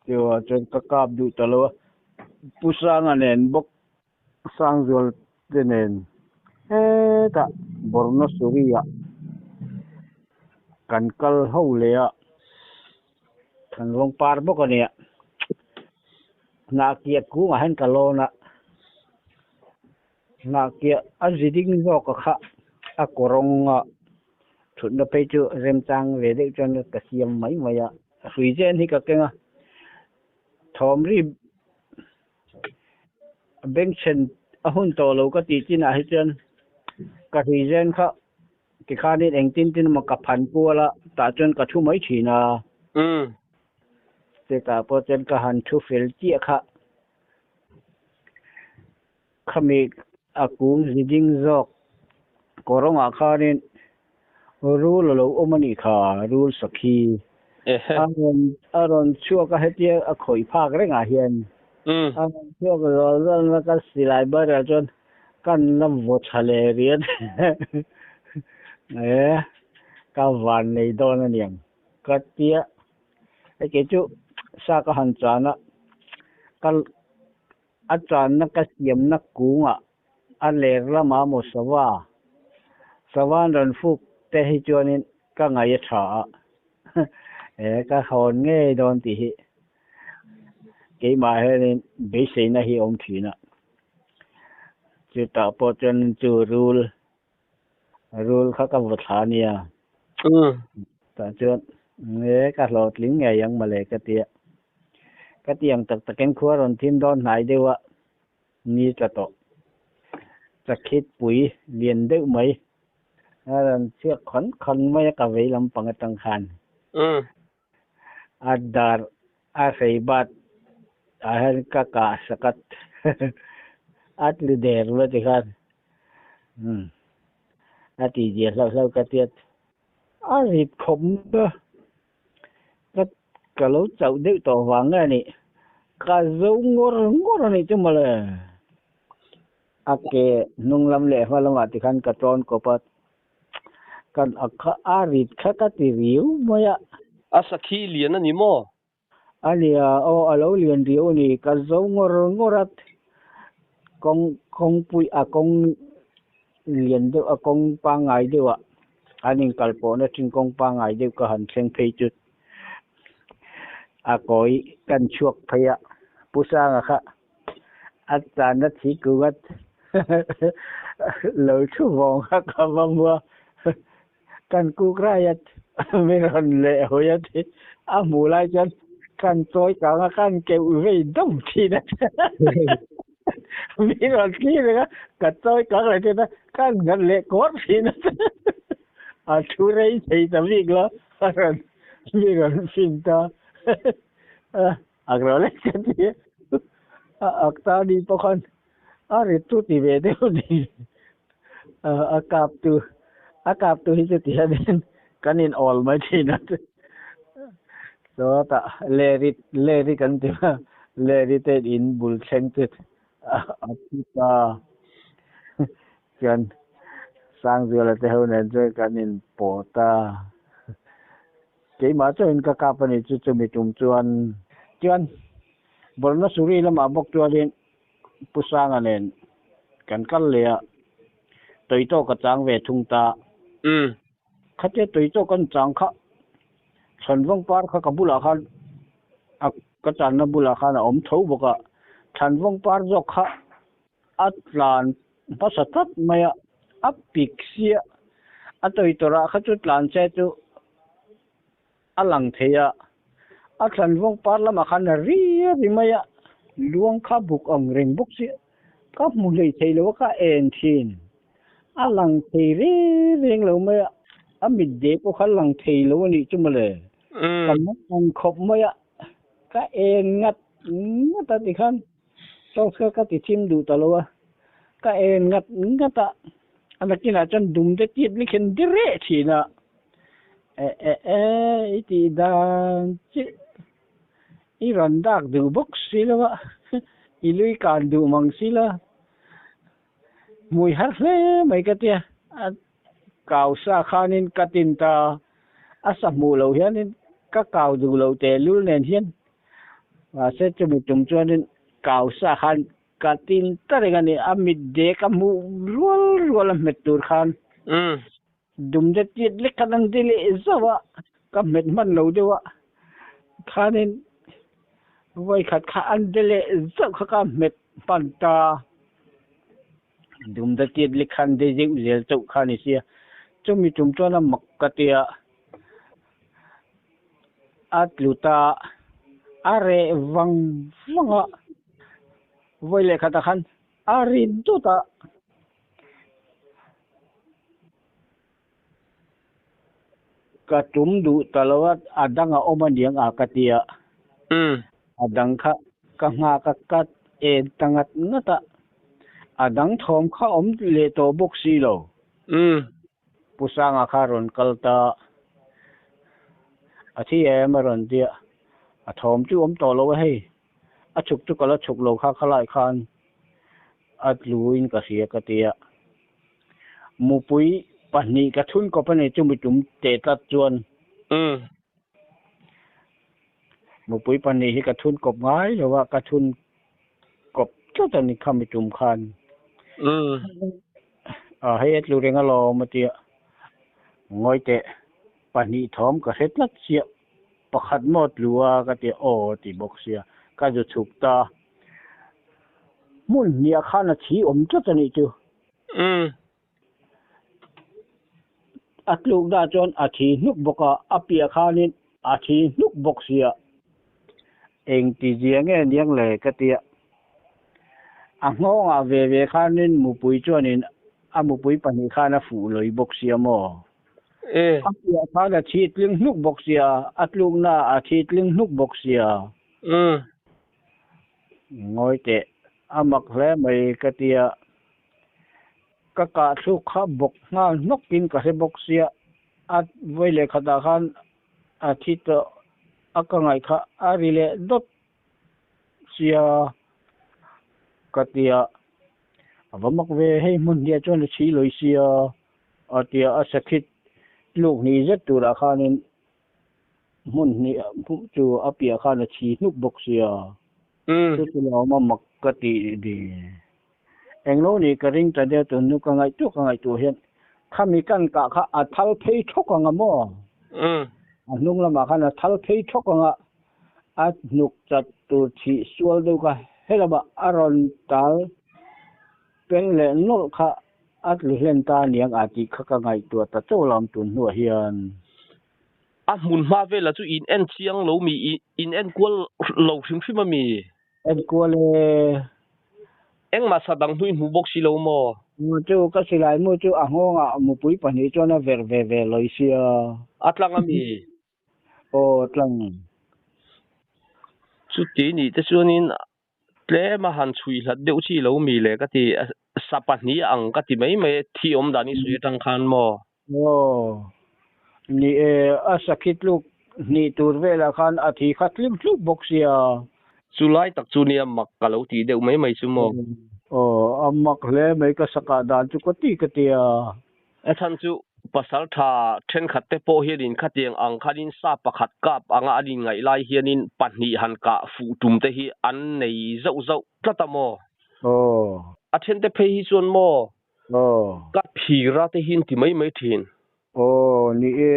Chuvah chuan ka kap duh ta lo a, Pu Sanga nen bawk Sangzual te nen hetah Bornasuri ah kan kal ho leh a, kan rawng par bawk a nia. Hnahkiah kungah hian ka lawn a, Hnahkiah a zi ding zawk a kha a kawrawng a, thutna phei chu remchang ve deuh chuan ka siam mai mai a, hrui chen hi ka keng a, thawm ri bengchhen a hun tawh lo ka tih chinah hi chuan ka hrui zen kha tikhanin engtin tin emaw ka phan kual a, tah chuan ka thu mai thin a, chutah pawh chuan ka han thu fel chiah kha. Khami a kung zi ding zawk kawrawngah khanin rul a lo awm a nih kha, rul sakhi a rawn a rawn chhuak a hetia a khawih phak rengah hian a rawn chhuak zawl zawl a ka silai barah chuan kan la vaw tha leh riat e ka van nei dawn a niang ka tia hei kei chu sa ka han chan a ka A channa ka siamna kungah a ler lama maw sava, sava'n rawn fuk te hi chuanin ka ngaih a tha a, he ka hawn ngei dawn tih hi keimah hianin beiseina hi a awm thin a. Chutah pawh chuanin chu rul, rul kha ka vaw thla a nia. Tah chuan he ka hlawhtling ngei ang mawle ka ti a. Ka ti ang tak takin khua rawn thim dawn hnai deuh a, ni tla tawh. Chakhit pui lian deuh mai a rawn chhiak khawn khawn mai a ka vei lampang atang khan. A dar a hrei bat ah hian ka kah sak a, a tlu der mai tikhan a tih zia hlauh hlauh ka tiat. A rit khawp mai a. Ka ka lo chauh deuh tawh vang nge a nih? Ka zo ngawr ngawr a nih chu mawle. A ke hnung lam leh hma lamah tikhan ka tawn kawp a, kan a kha a rit kha ka ti riau mai a. A sakhi lian a ni maw? A nia aw a lo lian riau a ni, ka zo ngawr ngawr a, kawng kawngpui a kawng lian deuh a kawng pangngai deuh ah an inkal pawhna thin kawng pangngai deuh ka han thleng phei chu a kawi kan chhuak phei a, Pu Sanga kha a chana thi kunga lo thu vawng kha ka va hmu a. Kan kuk rai a mi rawn leh hawi a ti a hmuh lai chuan kan chawi kang a kan keuh vei dawm thin a mi rawn thlir reng a ka chawi kang leh thin a kan nghat leh kawr thin a a thu rei thei ta bik lo a rawn mi rawn fin ta a. Ak lo lek ka ti a ak ta ni pawh khan a rit chu ti ve deuh a ni. A kap tu a kap tu hi chu ti hianin kan in awl mai thin a chawtah leri leri kan ti a leri te in bul thleng chu a thi ta chuan Sangzuala te ho nen chuan kan in pawt a. Keimah chuanin ka kap a ni chu chumi tum chuan chuan Bawlhna Suri lamah bawk chuanin Pu Sanga nen kan kal leh a, Tawitawk ka chang ve thung ta. Khatia Tawitawk kan chang kha Thlanvawng par kha ka bulah khan a ka channa bulah khan a awm tho bawk a, Thlanvawng par zawk kha a tlan hmasa tlat mai a, a pik sia, a tawitawrah kha chu tlan che chu a lang thei a, a thlanvawng par lamah khan a ri a ri mai a, luang kha buk ang reng bawk sia, ka hmu hlei thei lo a, ka en thin, a lang thei reng reng lo mai a, a mit de pawh kha lang thei lo a nih chu mawle, ka mawng ang khawp mai a, ka en ngat ngat a tikhan. Torch kha ka ti thim duh ta lo a, ka en ngat ngat a, a nakinah chuan dum te tiat lek hian di reh thin a, e e e i tih dan chiah i rawn dak duh bawk si lo a, i lui kan duh mang si lo a, hmui har hle mai ka tia, a kau sa khanin ka tin ta, a sa hmuh loh hianin ka kau duh loh tehlul nen hian Mahse chumi tum chuanin kau sa khan ka tin ta reng a ni, a mit dek a hmuh rual rual a hmet tur khan dum te tiat lek khan an ti leh zauh a, ka hmet hman lo deuh a, khanin vawikhat kha an ti leh zauh kha ka hmet hman ta, dum te tiat lek khan de zeuh zel chauh kha a ni sia, chumi tum chuan a mak ka ti a. A tlu ta a reh vang vang a, vawi leh khatah khan a ri dawt a. Ka tum duh ta lo a, a dang a awm aniang a ka ti a. A dang kha ka nghak a, ka en ta ngat ngat a. A dang thawm kha awm leh tawh bawk si lo. Pu Sanga kha rawn kal ta a thi em a rawn ti a, a thawm chu awm tawh lo a hei, a chhuk chu ka la chhuk lo kha khalai khan a tluin ka hria ka ti a, mupui pahnih ka thun kawp a ni chumi tum teh tlat chuan mupui pahnih hi ka thun kawp ngai lo a, ka thun kawp tlat a ni khami tum khan. A hei a tlu reng alawm a ti a, ngawi teh pahnih thawm ka hre tlat chiah, pakhat maw tlu a ka ti a, aw a ti bawk sia, ka zu chhuk ta, hmun hniah khan a thi awm tlat a nih chu. A tluk dah chuan a thi hnuk bawk a, a piah khanin a thi hnuk bawk sia. Engti zia nge niang le ka ti a. A nghawngah ve ve khanin mupui chuanin a mupui pahnih khan a fuh lawi bawk sia maw? A piah khan a thi tling hnuk bawk sia, a tlukna a thi tling hnuk bawk sia. Ngawi teh, a mak hle mai ka ti a. Ka kah thluk kha bawk nghal hnawkin ka hre bawk sia, a vawi leh khatah khan a thi tawh a ka ngaih kha a ri leh dawt sia ka ti a, a va mak ve hei hmun hniah chuan a chhi lawi sia a ti a, a sakhit tluk hnih zet turah khanin hmun hnih chu a piah khan a chhi hnuk bawk sia, chu chu lo awm a mak ka ti ni. Englo nih ka ring ta deuh tun nu ka ngaihtuah ka ngaihtuah hian khami kan kah kha a thal phei thawk ang a maw? A hnung lamah khan a thal phei thawk ang a, a hnuk chat tur thih sual deuh kha helamah a rawn tal peng leh nawlh kha a tlu hlen ta aniang a tih kha ka ngaihtuah ta chauh lam tun hnuah hian. A hmun hma velah chu in en chiang lo mi, in en kual lo hrim hrim a mi? En kual e. Engmah sa dang hnuih hmuh bawk si lo maw? Mu chu ka silai mu chu a nghawngah mupui pahnih chuan a verh ve ve lawi sia. A tlang a mi? Aw tlang. Chuti nih te chuanin tlem a han chhui hlat deuh chi lo mi le ka ti, sa pahnih a ang ka ti mai mai e, thi awm dan i sawi atang khan maw? Aw, ni e, a sakhi tluk hnih tur velah khan a thi kha tlim tluk bawk sia. Chu lai tak chu nia mak ka lo tih deuh mai mai chu maw? Aw, a mak hle mai ka sakah dan chu ka ti ka ti a. A chhan chu pasal tha thenkhat te pawh hianin khatiang ang khanin sa pakhat kap anga an inngaih lai hianin pahnih han kah fuh tum te hi an nei zauh zauh tlat a maw? Aw. A then te phei hi chuan maw? Aw. Ka phira te hi an ti mai mai thin. Aw, ni e.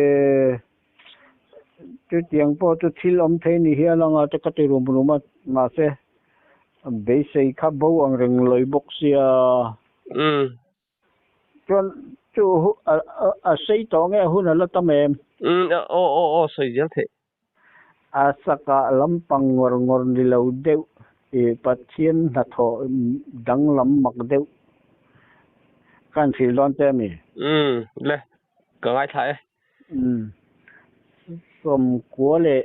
Chutiang pawh chu thil awm thei ni hial anga te ka ti rum rum a, mahse beisei kha bo ang reng lawi bawk sia. Umm. Chuan chu a sei tawh nge hun a la tam em? Umm, aw aw aw sawi zel theih. A sakah lampang ngawr ngawr ni lo deuh i Pathian hnathawh danglam mak deuh ka han hrilh dawn che a mi? Umm, le, ka ngaithla e. Umm, sawmkua leh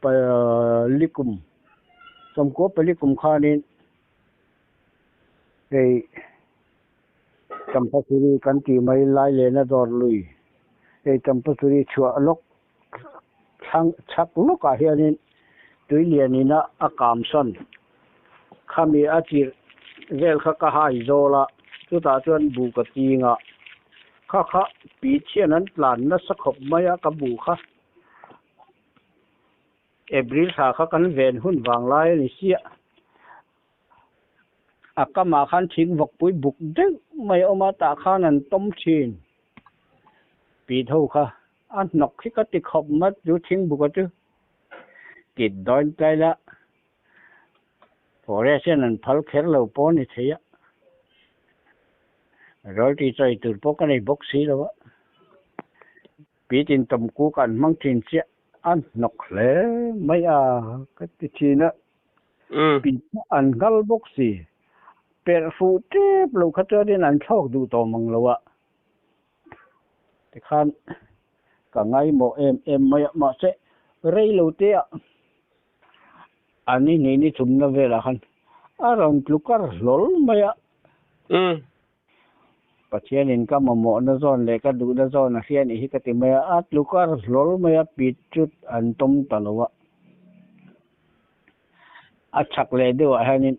palikum, sawmkua palikum khanin hei Champasuri kan tih mai lai lehna dawr lui hei Champasuri chhuah lawk thlang chhak lawkah hianin tui lianina a kam sawn khami a chirh vel kha ka hai zawl a chutah chuan buh ka ching a kha kha pichhian an tlan nasa khawp mai a ka buh kha April thla kha kan ven hun vang lai a ni chiah. A kamah khan thing vawkpui buk deuh mai a awm a, tah khan an tawm thin. Pi tho kha a hnawk hi ka ti khawp mat chu thing buka chu kit dawn tlai la forest hian an phal kher lo pawh a ni thei a, royalty chawi tur pawh ka nei bawk si lo a. Pi tin tawm kuk an hmang thin chiah a hnawk hle mai a ka ti thin a. An nghal bawk si. Perh fuh tep lo kha chuanin an thlawk duh tawh mang lo a. Tikhan ka ngaimawh em em mai a, mahse rei lo te ah an i hnih ni chumna velah khan a rawn tlu kar hlawl mai a. Pathianin ka mamawhna zawn leh ka duhna zawn a hria nih hi ka ti mai a, a tlu kar hlawl mai a, pit chut an tawm ta lo a. A chhak leh deuhah hianin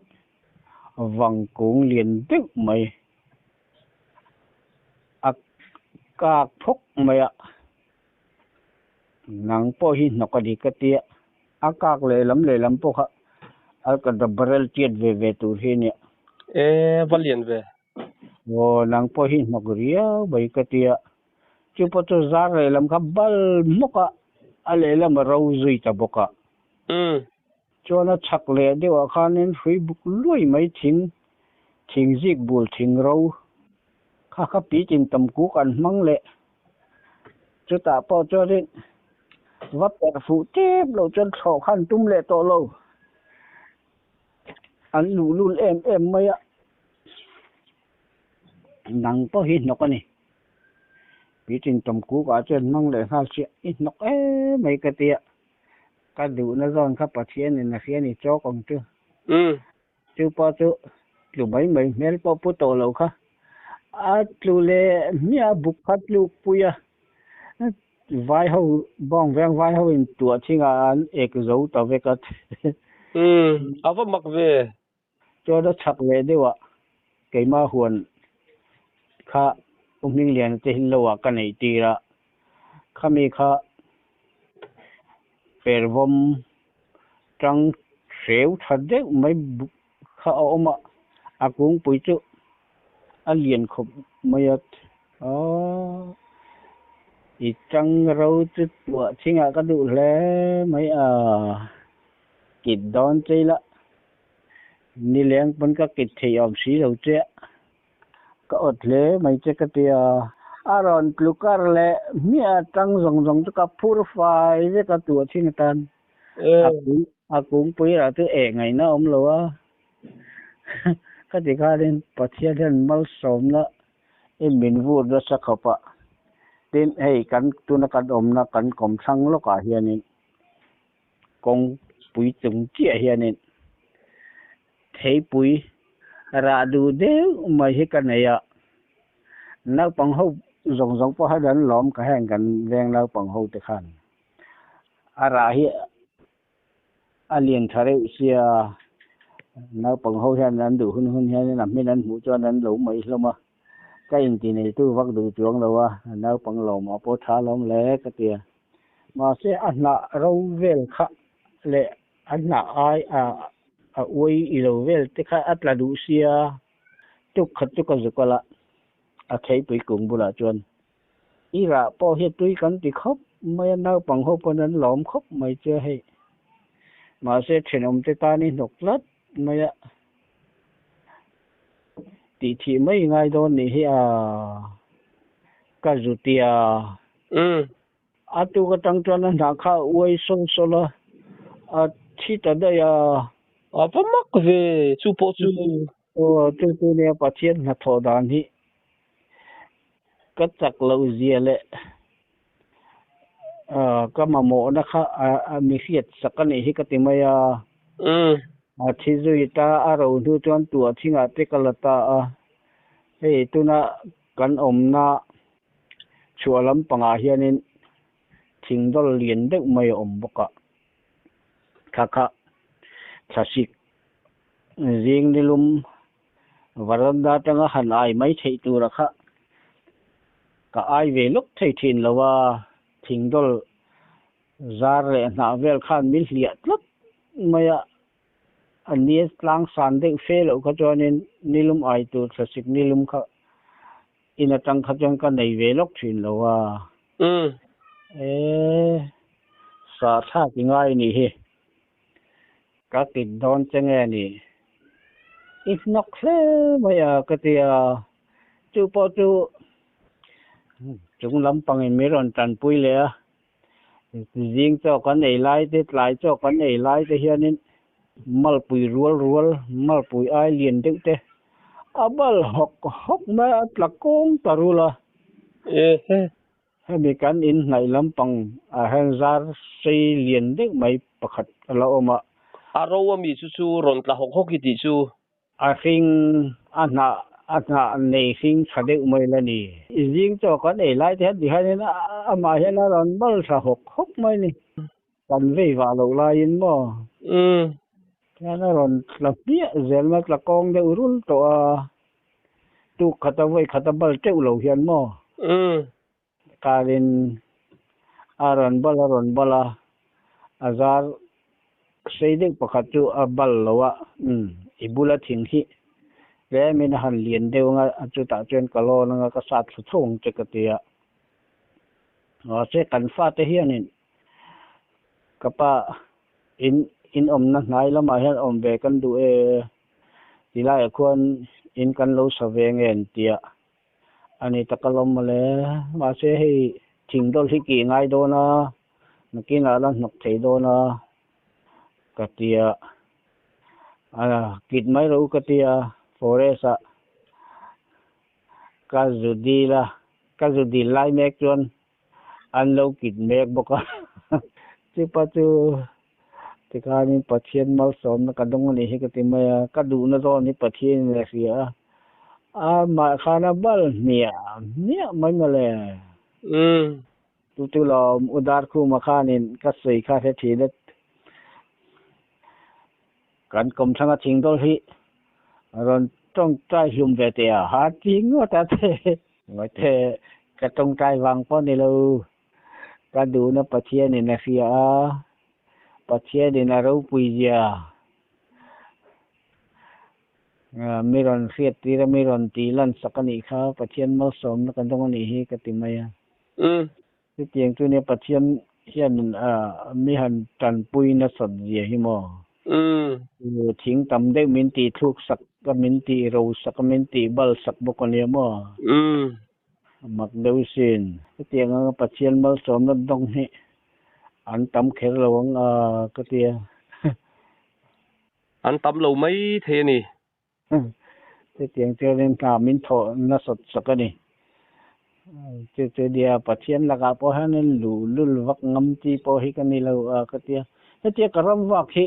vangkung lian deuh mai a kak phawk mai a, nang pawh hi hnawk a ni ka ti a, a kak lehlam lehlam pawh kha a ka barrel tiat ve ve tur hi a nia. E, va lian ve. Aw, nang pawh hi hnawk riau mai ka ti a, chu pawh chu zar lehlam kha bal hmawk a, a lehlam a ro zui ta bawk a. Chuan a chhak leh deuhah khanin hrui buk luai mai thing, thing zik bul thing ro kha kha pi tin tam kuk an hmang leh. Chutah pawh chuanin va perh fuh tep loh chuan thlawh kha an tum leh tawh lo. An luhlul em em mai a, nang pawh hi hnawk a ni. Pi tin tam kuk ah chuan hmang leh nghal chiah i hnawk em mai ka ti a. Ka duhna zawn kha Pathian in a hria ni chawk ang chu. Chu pawh chu tlu mai mai hmel pawh pu tawh lo kha. A tlu leh hmiah a buk kha tluk pui a. Vai ho bawng veng vai ho in tuah chingah an ek zo ta vek a. A va mak ve. Chuan a chhak leh deuh ah keimah huan kha U Hmingliana te hi lo ah ka neih tir a, khami kha pervawm tang hreu tha deuh mai kha a awm a, a kungpui chu a lian khawp mai a, aw i tang ro chu tuah chhingah ka duh hle mai a. Kit dawn chei la, nileng pawn ka kit theih awm si lo che a, ka awt hle mai che ka ti a. A rawn tlu kar leh hmiah atang zawng zawng chu ka phur fai vek a tuah thin atan. A kungpui rah chu eh ngaihna a awm lo a, ka ti khanin Pathian hian malsawmna i min vur nasa khawp a, tin hei kan tuna kan awmna kan kawmthlang lawkah hianin. Kawngpui chung chiah hianin theipui rah duh deuh mai hi ka nei a, naupang ho zawng zawng pawh hian an lawm ka heng kan veng naupang ho te khan a rah hi a lian tha reuh sia, naupang ho hian an duh hun hun hianin a hmin an hmuh chuan an lo mai hlawm a, ka inti neitu vak duh chuang lo a, naupang lawmah pawh tha lawm hle ka ti a. Mahse a hnah ro vel kha leh a hnah ai a a uai i lo vel te kha a tla duh sia, tuk khat chu ka zuk a la a theipui kung bulah chuan i rah pawh hi tui kan ti khawp mai a, naupang ho pawn an lawm khawp mai che hei. Mahse thenawm te tan i hnawk tlat mai a, tih thih mai ngai dawn nih hi a, ka zutia. A tuk atang chuan a hnah kha a uai sawl sawl a, a thi ta daih a. A va mak ve, chu pawh chu. Aw, chu chu nia Pathian hnathawh dan hi ka chak loh zia leh ka mamawhna kha a mi hriat sak a nih hi ka ti mai a. A thi zui ta, a ro hnu chuan tuah thingah te ka la ta a, hei tuna kan awmna Chhuah lampangah hianin thing dawl lian deuh mai a awm bawk a, thla kha thlasik zing nilum varanda atanga han ai mai theih tura kha ka ai ve lawk thei thin lo a, thing dawl zar leh hnah vel khan min hliah tlat mai a, a nia tlang san deuh fe loh kha chuanin nilum ai tur thlasik nilum kha In atang kha chuan ka nei ve lawk thin lo a. E, sa thlak i ngai nih hi. Ka kit dawn che nge ni? I hnawk hle mai a ka ti a. Chu pawh chu chung lampangin min rawn tanpui leh a. Zing chaw kan ei lai te, tlai chaw kan ei lai te hianin malpui rual rual, malpui ai lian deuh te a bal hawk hawk mai a, a tla kawng ta rul a. Hemi kan inhnaih lampang ah hian zar sei lian deuh mai pakhat a la awm a. A ro ami chu chu rawn tla hawk hawk i tih chu. A hring, a hnah, a hnah nei hring tha deuh mai la ni. Zing chaw kan ei lai te hian ti hianin amah hian a rawn bal tha hawk hawk mai ni. Kan vei vah loh laiin maw? Tihian a rawn tla hmiah zel mai, tla kawng deuh rul tawh a, tuk khata vawi khata bal teuh lo hian maw? Karin a rawn bal a rawn bal a, a zar sei deuh pakhat chu a bal lo a, umm i bula thing hi tlemin a han lian deuh anga chutah chuan ka lawn anga ka sat thlu tho ang che ka ti a. Mahse kan fate hianin ka pa in in awmna hnai lamah hian awm ve kan duh e tilaiah khuan in kan lo sa ve nge an ti a. A ni tak alawm mawle. Mahse hei thing dawlh hi kih ngai dawn a, nakinah la hnawk thei dawn a ka ti a. A kit mai ro ka ti a, forest ah ka zu dil a, ka zu dil lai mek chuan an lo kit mek bawk a. Chupa chu tikhanin Pathian malsawmna ka dawng a nih hi ka ti mai a, ka duhna zawn hi Pathianin a hria a, amah khan a bal hmiah hmiah mai mawle. Chu chu lawm U Darkhuma khanin ka sawi kha hre thin a, kan kawmthlang a thing dawl hi rawn tawngtai hlum ve teh a, ha ti ngawt a che. Ngaite ka tawngtai vang pawh ni lo, ka duhna Pathianin a hria a, Pathianin a ropui zia mi rawn hriat tir a, mi rawn tih lan sak a nih kha, Pathian malsawmna ka dawng a nih hi ka ti mai a. Chutiang chu nia Pathian hian mi han tanpui nasat zia hi maw? Thing tam deuh min tih thluk sak a, min tih ro sak a, min tih bal sak bawk a nia maw? A mak deuh sin. Chutiang anga Pathian malsawmna dawng hi an tam kher lo ang a ka ti a. An tam lo mai thei a ni. Chutiang chuanin hna min thawh nasat sak a ni. Chu chu nia Pathian lakah pawh hianin luh lul vak ngam chi pawh hi ka ni lo a ka tia. Hetia ka ram vak hi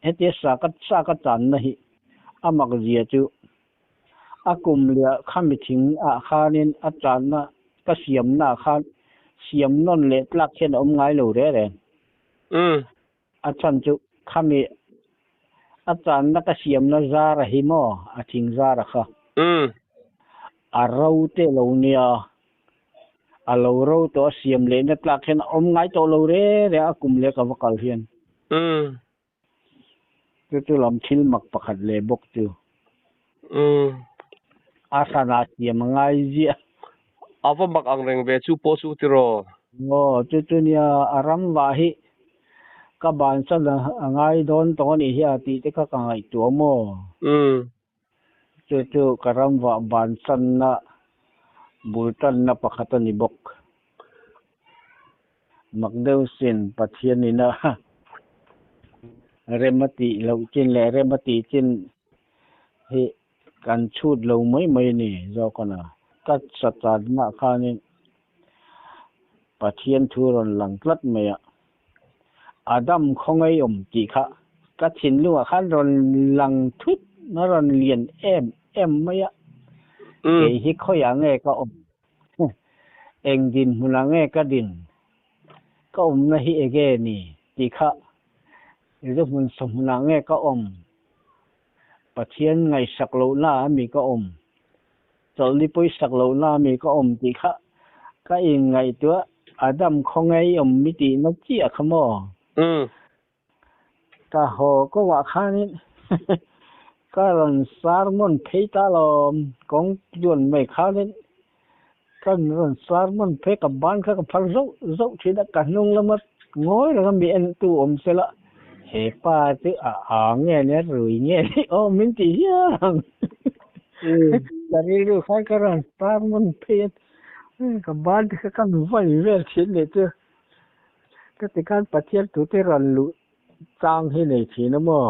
hetia sa ka sa ka channa hi a mak zia chu a kum leh khami thing ah khanin a channa ka siamna ah khan siam nawn leh tlak hian a awm ngai lo reng reng. A chhan chu khami a channa ka siamna zara hi maw a thing zara kha a ro te lo nia a lo ro tawh a siam lehna tlak hian a awm ngai tawh lo reng reng a kum leh ka va kal hian. Chu chu lam thil mak pakhat leh bawk chu. A hranah siam a ngai ziah. A va mak ang reng ve chu pawh chu tiraw? Aw, chu chu nia a ram vah hi ka bansan a ngai dawn tawh a nih hi a tih te kha ka ngaihtuah maw? Chu chu ka ram vah bansanna bul tanna pakhat a ni bawk. Mak deuh sin Pathianin a rem a tih loh chin leh rem a tih chin hi kan chhut lo mai mai a ni zawk a na. Ka sachanna khanin Pathian thu rawn lang tlat mai a. Adam khawngaih awm tih kha ka thinlungah khan rawn lang thut a rawn lian em em mai a. Kei hi khawiah nge ka awm? Eng dinhmunah nge ka din? Ka awmna hi enge ni tih kha zu hmun sawhmunah nge ka awm? Pathian ngaihsak lohna a mi ka awm? Chawlhni pawisak lohna a mi ka awm tih kha ka inngaihtuah Adam khawngaih awm mi tihna chiah kha maw? Ka haw kawngah khanin ka rawn sermon phei ta lawm, kawng tluan mai khanin ka rawn sermon phei ka ban kha ka phar zauh zauh thin a, ka hnung lama ngawi reng a mi en tu awm se la, he pa chu a ang nge nia rui nge ni aw min ti hial ang. Ka rilru khan ka rawn sermon phei a, ka ban te kha ka vai vel thin leh chu. Ka ti khan Pathian tute rawn luh chang hi nei thin a maw?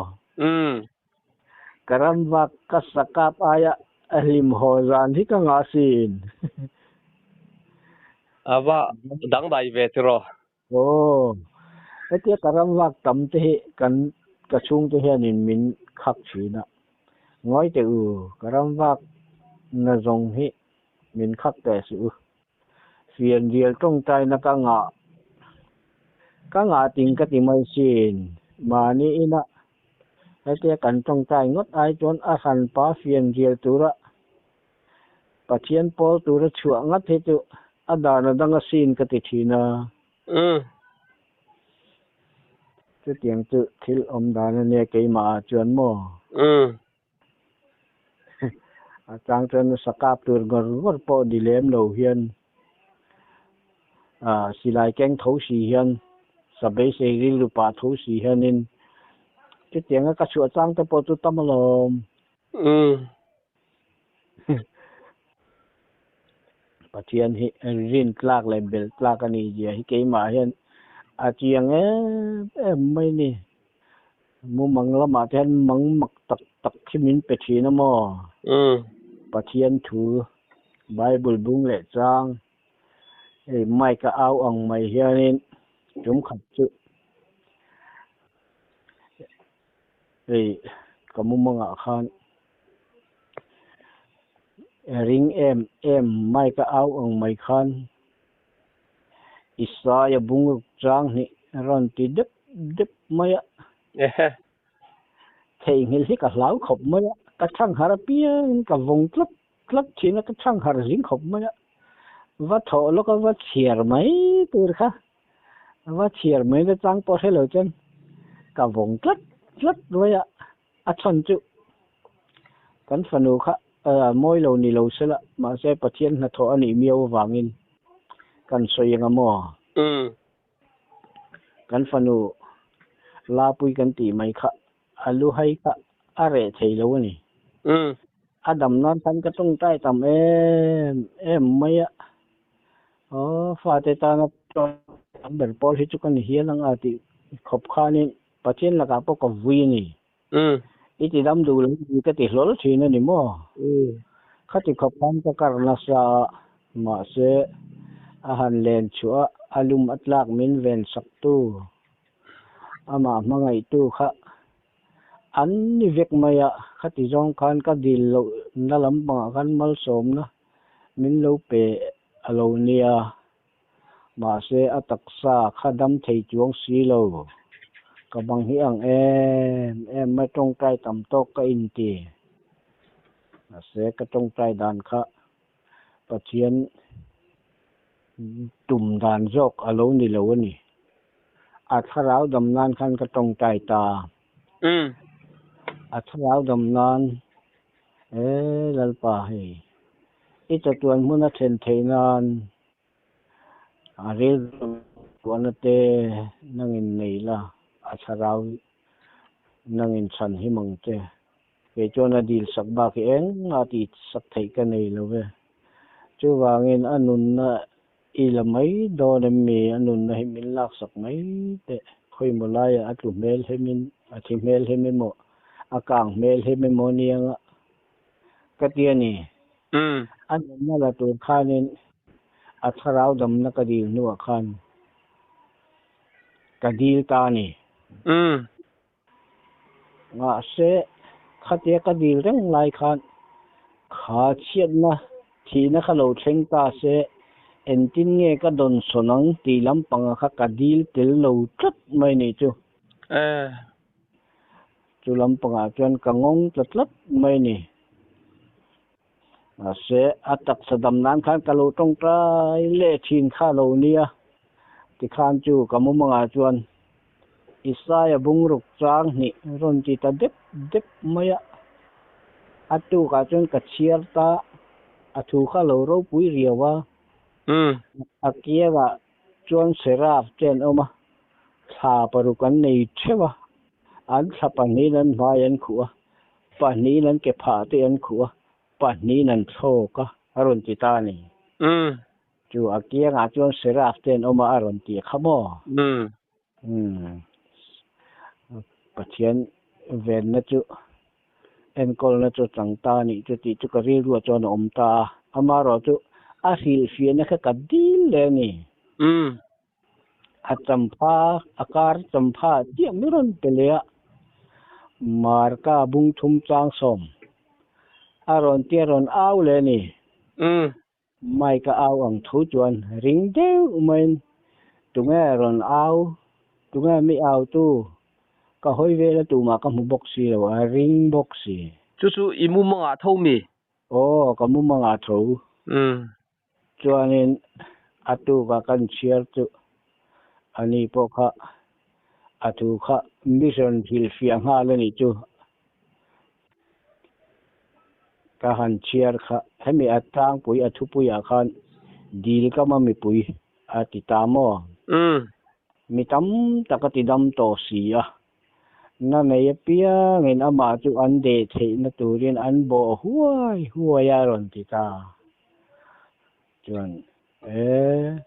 Ka ram vak ka sakap aia a hlim haw zan hi ka ngah sin. A va dangdai ve tiraw? Aw, hetia ka ram vak tam te hi kan ka chhungte hianin min khak thin a. Ngawi teh u, ka ram vak na zawng hi min khak teh suh u. Fianrial tawngtaina ka ngah ka ngah ting ka ti mai sin. Mahni ina hetia kan tawngtai ngawt ai chuan a hranpa fianrial tura Pathian pawl tura chhuah ngat hi chu a dan a dang asin ka ti thin a. Chutiang chu thil awm dan ania keimah ah chuan maw? A chang chuan nasa kap tur ngawr ngawr pawh ni lem lo hian ah silai keng tho si hian sa beisei rilru pah tho si hianin chutianga ka chhuah chang te pawh chu tam alawm. Pathian hi rin tlak leh belh tlak a nih zia hi keimah hian a chiang em em mai a ni. Mumang lamah te hian mang mak tak tak hi min pe thin a maw? Pathian thu, Bible bung leh chang, hei mic a au ang mai hianin tum khat chu hei ka mumangah khan ring em em mic a au ang mai khan Isaia bung ruk chang hnih rawn ti dep dep mai a. Theihnghilh hi ka hlau khawp mai a, ka chhang harh apiangin ka vawng tlat tlat thin a, ka chhang harh zing khawp mai a. Va thawh lawk a va chhiar mai tur kha, va chhiar mai na chang pawh hre lo chuan ka vawng tlat tlat mai a, a chhan chu kan fanu kha mawi lo ni lo se la, mahse Pathian hnathawh a nih miau avangin kan sawi eng a maw? Kan fanu Lapui kan tih mai kha a lu hai kha a reh thei lo a ni. A dam nan khan ka tawngtai tam em em mai a, aw fate tana tam ber pawl hi chu ka ni hial ang a tih khawp khanin Pathian lakah pawh ka vui a ni. I ti dam duh lo tih ka ti hlawl thin a ni maw? Khati khawp khan ka kar nasa a, mahse a han len chhuah a, a lum a tlak min ven sak tu. Amah hmangaihtu kha an ni vek mai a, khati zawng khan ka dil loh na lampangah khan malsawmna min lo pe a lo nia. Mahse a taksa kha dam thei chuang si lo. Ka bang hi ang em em mai tawngtai tam tawk ka inti. Mahse ka tawngtai dan kha Pathian tum dan zawk a lo ni lo a ni. A thlarau dam nan khan ka tawngtai ta. A thlarau dam nan e Lalpa hei i chatuan hmun a thlen theih nan a rilru tuahna te nangin nei la, a thlarau nangin chhan him ang che. Kei chuan a dil sak bak hi engmah tih sak theih ka nei lo ve. Chuvangin a nunna i la mai dawn em mi? A nunna hi min lak sak mai teh. Khawimaw laiah a tlu hmel hemin, a thi hmel hem emaw, a kang hmel hem emaw aniang a ka ti a ni. A nunna la tur khanin a thlarau damna ka dil hnuah khan ka dil ta a ni. Mahse, khatia ka dil reng lai khan kha chhiatna thihna kha lo thleng ta se, engtin nge ka dawn sawn ang tih lampanga kha ka dil tel lo tlat mai nih chu. Chu lampangah chuan ka ngawng tla tlat mai ni. Mahse, a taksa dam nan khan ka lo tawngtai leh thin kha lo nia. Tikhan chu ka mumangah chuan Isaia bungruk chang hnih rawn ti ta dep dep mai a. A tukah chuan ka chhiar ta, a thu kha lo ropui riau a. A kiangah chuan Seraf te an awm a, thla paruk an nei theuh a, an thla pahnihin an hmai an khuh a, pahnihin an ke phah te an khuh a, pahnihin an thlawk a, a rawn ti ta a ni. Chu a kiangah chuan Seraf te an awm a, a rawn ti kha maw? Umm. Pathian venna chu enkawlna chu chang ta a nih chu tih chu ka rilruah chuan a awm ta a. Amaherawh chu a hrilhfiahna kha ka dil leh a ni. A champha, a kar champha chiah mai rawn pe leh a, Marka bung thum chang sawm a rawn tia rawn au leh a ni. Mike a au ang tho chuan ring deuh maiin, Tunge rawn au? Tunge mi au tu? Ka hawi vel a tumah ka hmu bawk si lo, a ring bawk si. Chu chu i mumangah tho mi? Aw, ka mumangah tho. Chuanin a tuka kan chhiar chu ani pawh kha a thu kha mission hrilhfiah nghal a nih chu. Ka han chhiar kha hemi a tlangpui a thupuiah khan dil ka ma mipui a ti ta maw? Mi tam tak a ti dam tawh si a, na nei apiangin amah chu an deh theihna turin an bawh huai huai a rawn ti ta. Chuan e,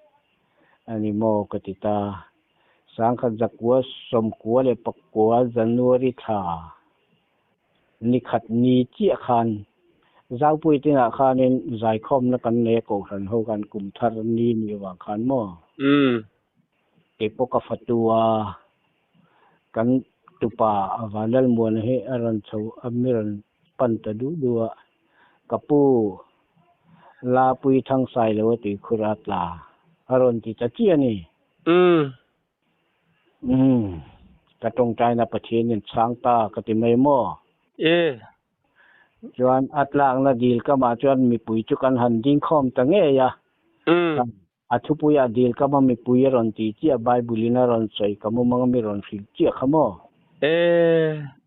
a ni maw ka ti ta. Sangkhat zakua sawmkua leh pakua January thla Nikhat ni chiah khan Zaupui tinah khanin zaikhawmna kan nei a Kohhran ho khan kum thar ni ni avang khan maw? Kei pawh ka fatu a, kan tupa Vanlalmuana hi a rawn chho a mi rawn pan ta duh duh a, ka pu Lapui Thangsai lo a tuikhur a tla a rawn ti ta chiah a ni. Umm, ka tawngtaina Pathianin chhang ta ka ti mai maw? E. Chuan a tlakna dil kamah chuan mipui chu kan han ding khawm ta ngei a. A thupuiah dil kama mipui a rawn ti chiah, Bible-in a rawn sawi ka mumang mi rawn hrilh chiah kha maw? E,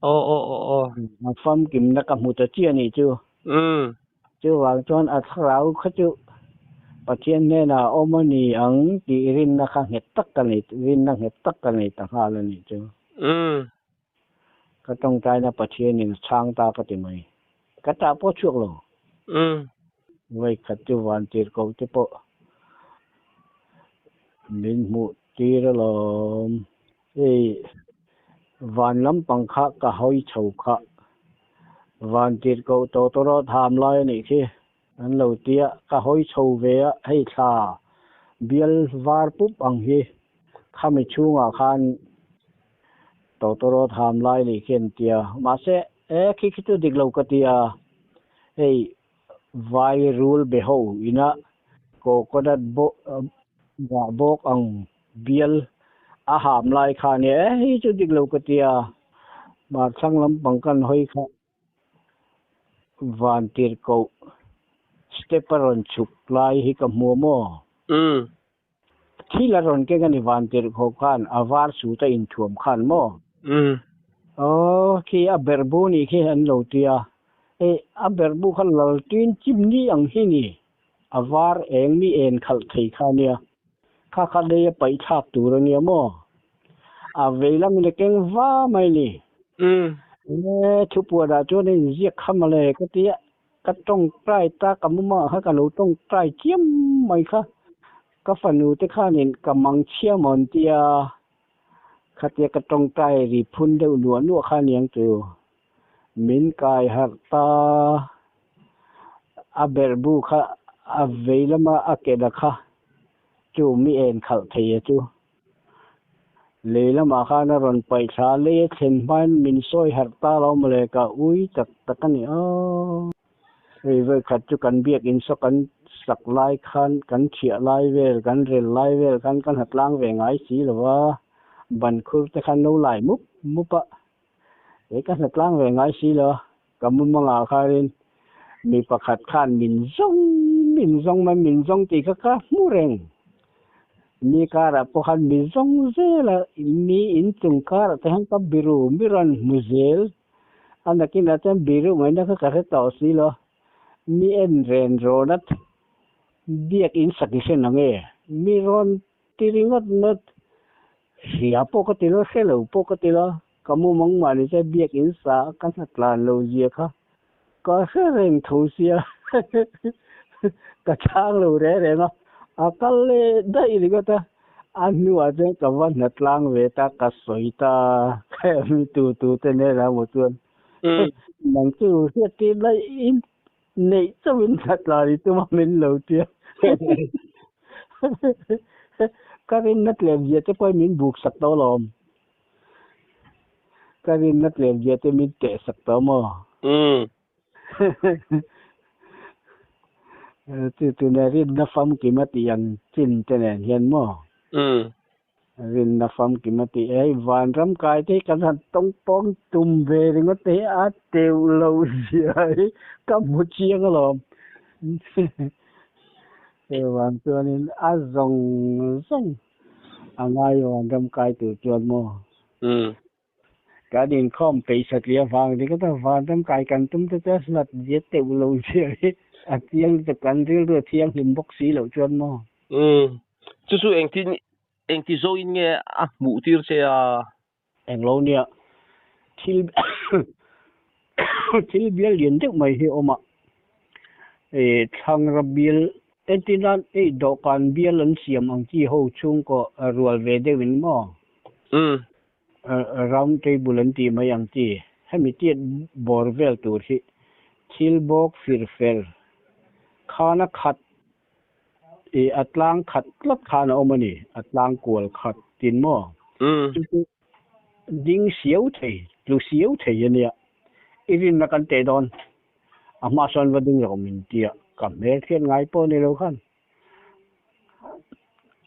aw aw aw aw. A famkimna ka hmu ta chiah nih chu. Chuvang chuan a thlarau kha chu Pathian hnenah a awm a ni ang tih rinna kha nghet tak ka nei, rinna nghet tak ka nei ta nghal a nih chu. Ka tawngtaina Pathianin a chhang ta ka ti mai. Ka tah pawh chhuak lo. Vawikhat chu vantir ko te pawh min hmuh tir alawm. Hei van lampang kha ka hawi chho kha. Van tirhkoh tawtawrawt ham lai a nih khi an lo ti a, ka hawi chho ve a, hei thla bial var pup ang hi khami chhungah khan. Tawtawrawt ham lai ni khi an tia. Mahse, e khi khi chu dik lo ka tia. Hei vai rul be ho ina coconut rah bawk ang bial a ham lai kha nia e hei chu dik lo ka tia. Hmarthlang lampang kan hawi kha van tirhkoh step a rawn chhuk lai hi ka hmu a maw? Thil a rawn keng a ni van tirhkoh khan a var suit a inthuam khan maw? Aw khi a berhbu nih khi an lo ti a, hei a berhbu kha laltin chimni ang hi ni, a var eng mi en khalh thei kha a nia, kha kha lei a paih thlak tur a nia maw? A vei lamin a keng va mai ni. E thupuanah chuan a inziak kha mawle ka ti a. Ka tawngtai ta ka mumah kha ka lo tawngtai chiam mai kha. Ka fanu te khanin ka mang chhia maw an tia, khatia ka tawngtai ri phun deuh nuah nuah kha aniang chu. Min kai harh ta, a berhbu kha a vei lama a kehna kha chu mi en khalh thei a chu. Lei lamah khan a rawn paih thla a, lei a thlen hmain min sawi harh ta lo mawle ka ui tak tak a ni aw. Hei vawikhat chu kan biakinn saw kan sak lai khan kan thiah lai vel kan rel lai vel khan kan ha tlang ve ngai si lo va, ban khur te khan lo lai mup mup a, he ka hna tlang ve ngai si lo a, ka mumangah khanin mi pakhat khan min zawng min zawng mai min zawng tih kha ka hmu reng. Mi karah pawh khan mi zawng zel a, mi inchung karah te hian ka biru mi rawn hmu zel. A nakinah chuan biru ngaihna kha ka hre tawh si lo. Mi en ren rawn a biak in sak i hre nang e? Mi rawn ti ringawt ngawt. Hria pawh ka ti lo, hre lo pawh ka ti lo. Ka mumang mahni che biakinn sa a ka hna tlan lo zia kha ka hre reng tho sia ka chhang lo reng reng a, a kal leh daih ringawt a, a hnuah chuan ka va hna tlang ve ta, ka sawi ta mi tu tu te nen a maw chuan nang chu hriat tir daih in neih chauhin hna tlan i tum a min lo tia ka rinna tlem zia te pawhin min buk sak tawh alawm. Ka rinna tlem zia te min teh sak tawh maw? Chu tuna rinna famkim a tih ang chin te nen hian maw? Rinna famkim a tih hei vanram kai te hi kan han tawng pawng tum ve ringawt te hi a teuh lo zia hi ka hmu chiang alawm. Chuvang chuanin a zawng zawng A ngai vanram kai tur chuan maw? Kan inkhawm peih satliah vang ringawt a, vanram kai kan tum te chuan hlat zia teuh lo zia hi a chiang lutuk, kan rilru a thianghlim bawk si loh chuan maw? Chu chu engtin engti zawin nge a hmuh tir che a? Englo nia thil thil bial lian deuh mai hi a awm a, ih thlangra bial entir nan hei dawhkan bial an siam ang chi ho chhungkaw rual ve deuh in maw round table an tih mai ang chi hemi tiat bawr vel tur hi thil bawk fir fer khana khat Ih a tlang khat tlat khan a awm a ni, a tlang kual khat tin maw? Chu chu ding siau thei, tlu siau thei a nia. I rinna kan teh dawn, a hma sawn va ding rawh min tia, ka hmel hriat ngai pawh ni lo khan.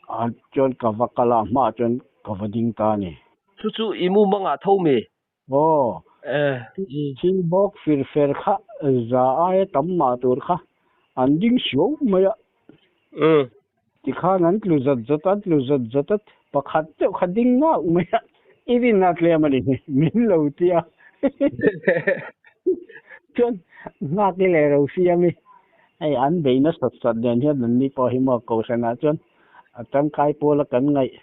A chuan ka va kal a, a hmaah chuan ka va ding ta a ni. Chu chu i mumangah tho mi? Aw, thil bawk fir fer kha za aia tam mah tur kha an ding suau mai a. Tikhan an tlu zat zat a, an tlu zat zat a, pakhat deuh kha ding ngauh mai a, i rin a tlem a ni, min lo ti a. Chuan nghak i leh ro siam i, hei an bei nasat sat nen hian an ni pawh hi maw Kohhranah chuan a tangkai pawl a kan ngaih.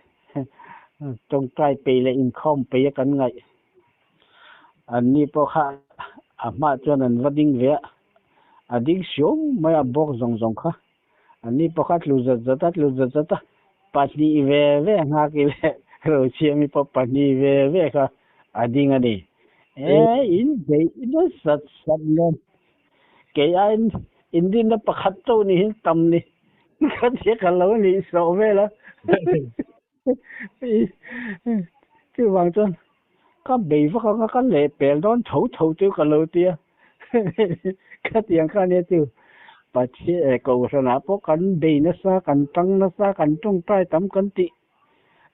Tawngtai peih leh inkhawm peih a kan ngaih. An ni pawh kha a hmaah chuan an va ding ve a, a ding siau mai a bawk zawng zawng kha. An ni pawh kha tlu zat zat a, tlu zat zat a, pahnih ve ve nghak i leh Rosiami pawh pahnih ve ve kha a ding a ni. E, in beih nasat sat nen kei aiin inrinna pakhat chauh ni hi tam ni. Ka tia ka lo nih sawh vel a. Chuvang chuan Ka bei vak anga ka leh pel dawn tho tho chu ka lo tia. Khatiang kha ania chu Pathian Kohhranah pawh kan bei nasa, kan tang nasa, kan tawngtai tam kan tih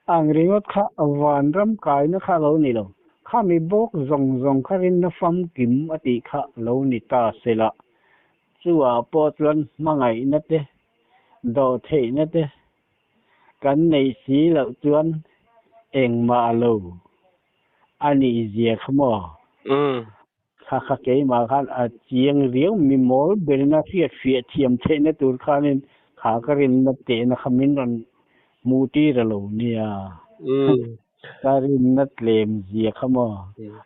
ang ringawt kha vanram kaina kha a lo ni lo. Khami bawk zawng zawng kha rinna famkim a tih kha lo ni ta sela. Chuah pawh chuan hmangaihna te, dawhtheihna te kan neih si loh chuan engmah lo a nih zia kha maw? Kha kha keimah khan a chiang riau mi mawl berina hriat fiah thiam theihna tur khanin kha ka rinna tehna kha min rawn hmuh tir a lo nia. Ka rinna tlem zia kha maw?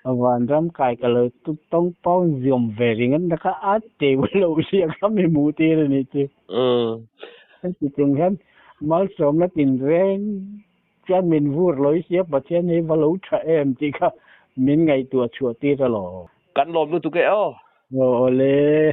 Vanram kai ka lo tawng pawng ziawm ve ringawt na kha a teu lo zia kha mi hmuh tir a nih chu. Heti chung hian malsawmna tinreng chuan min vur lawi sia Pathian hi va lo tha em tih kha min ngaihtuah chhuah tir alawm. Kan lawm lutuk e aw. Aw awle.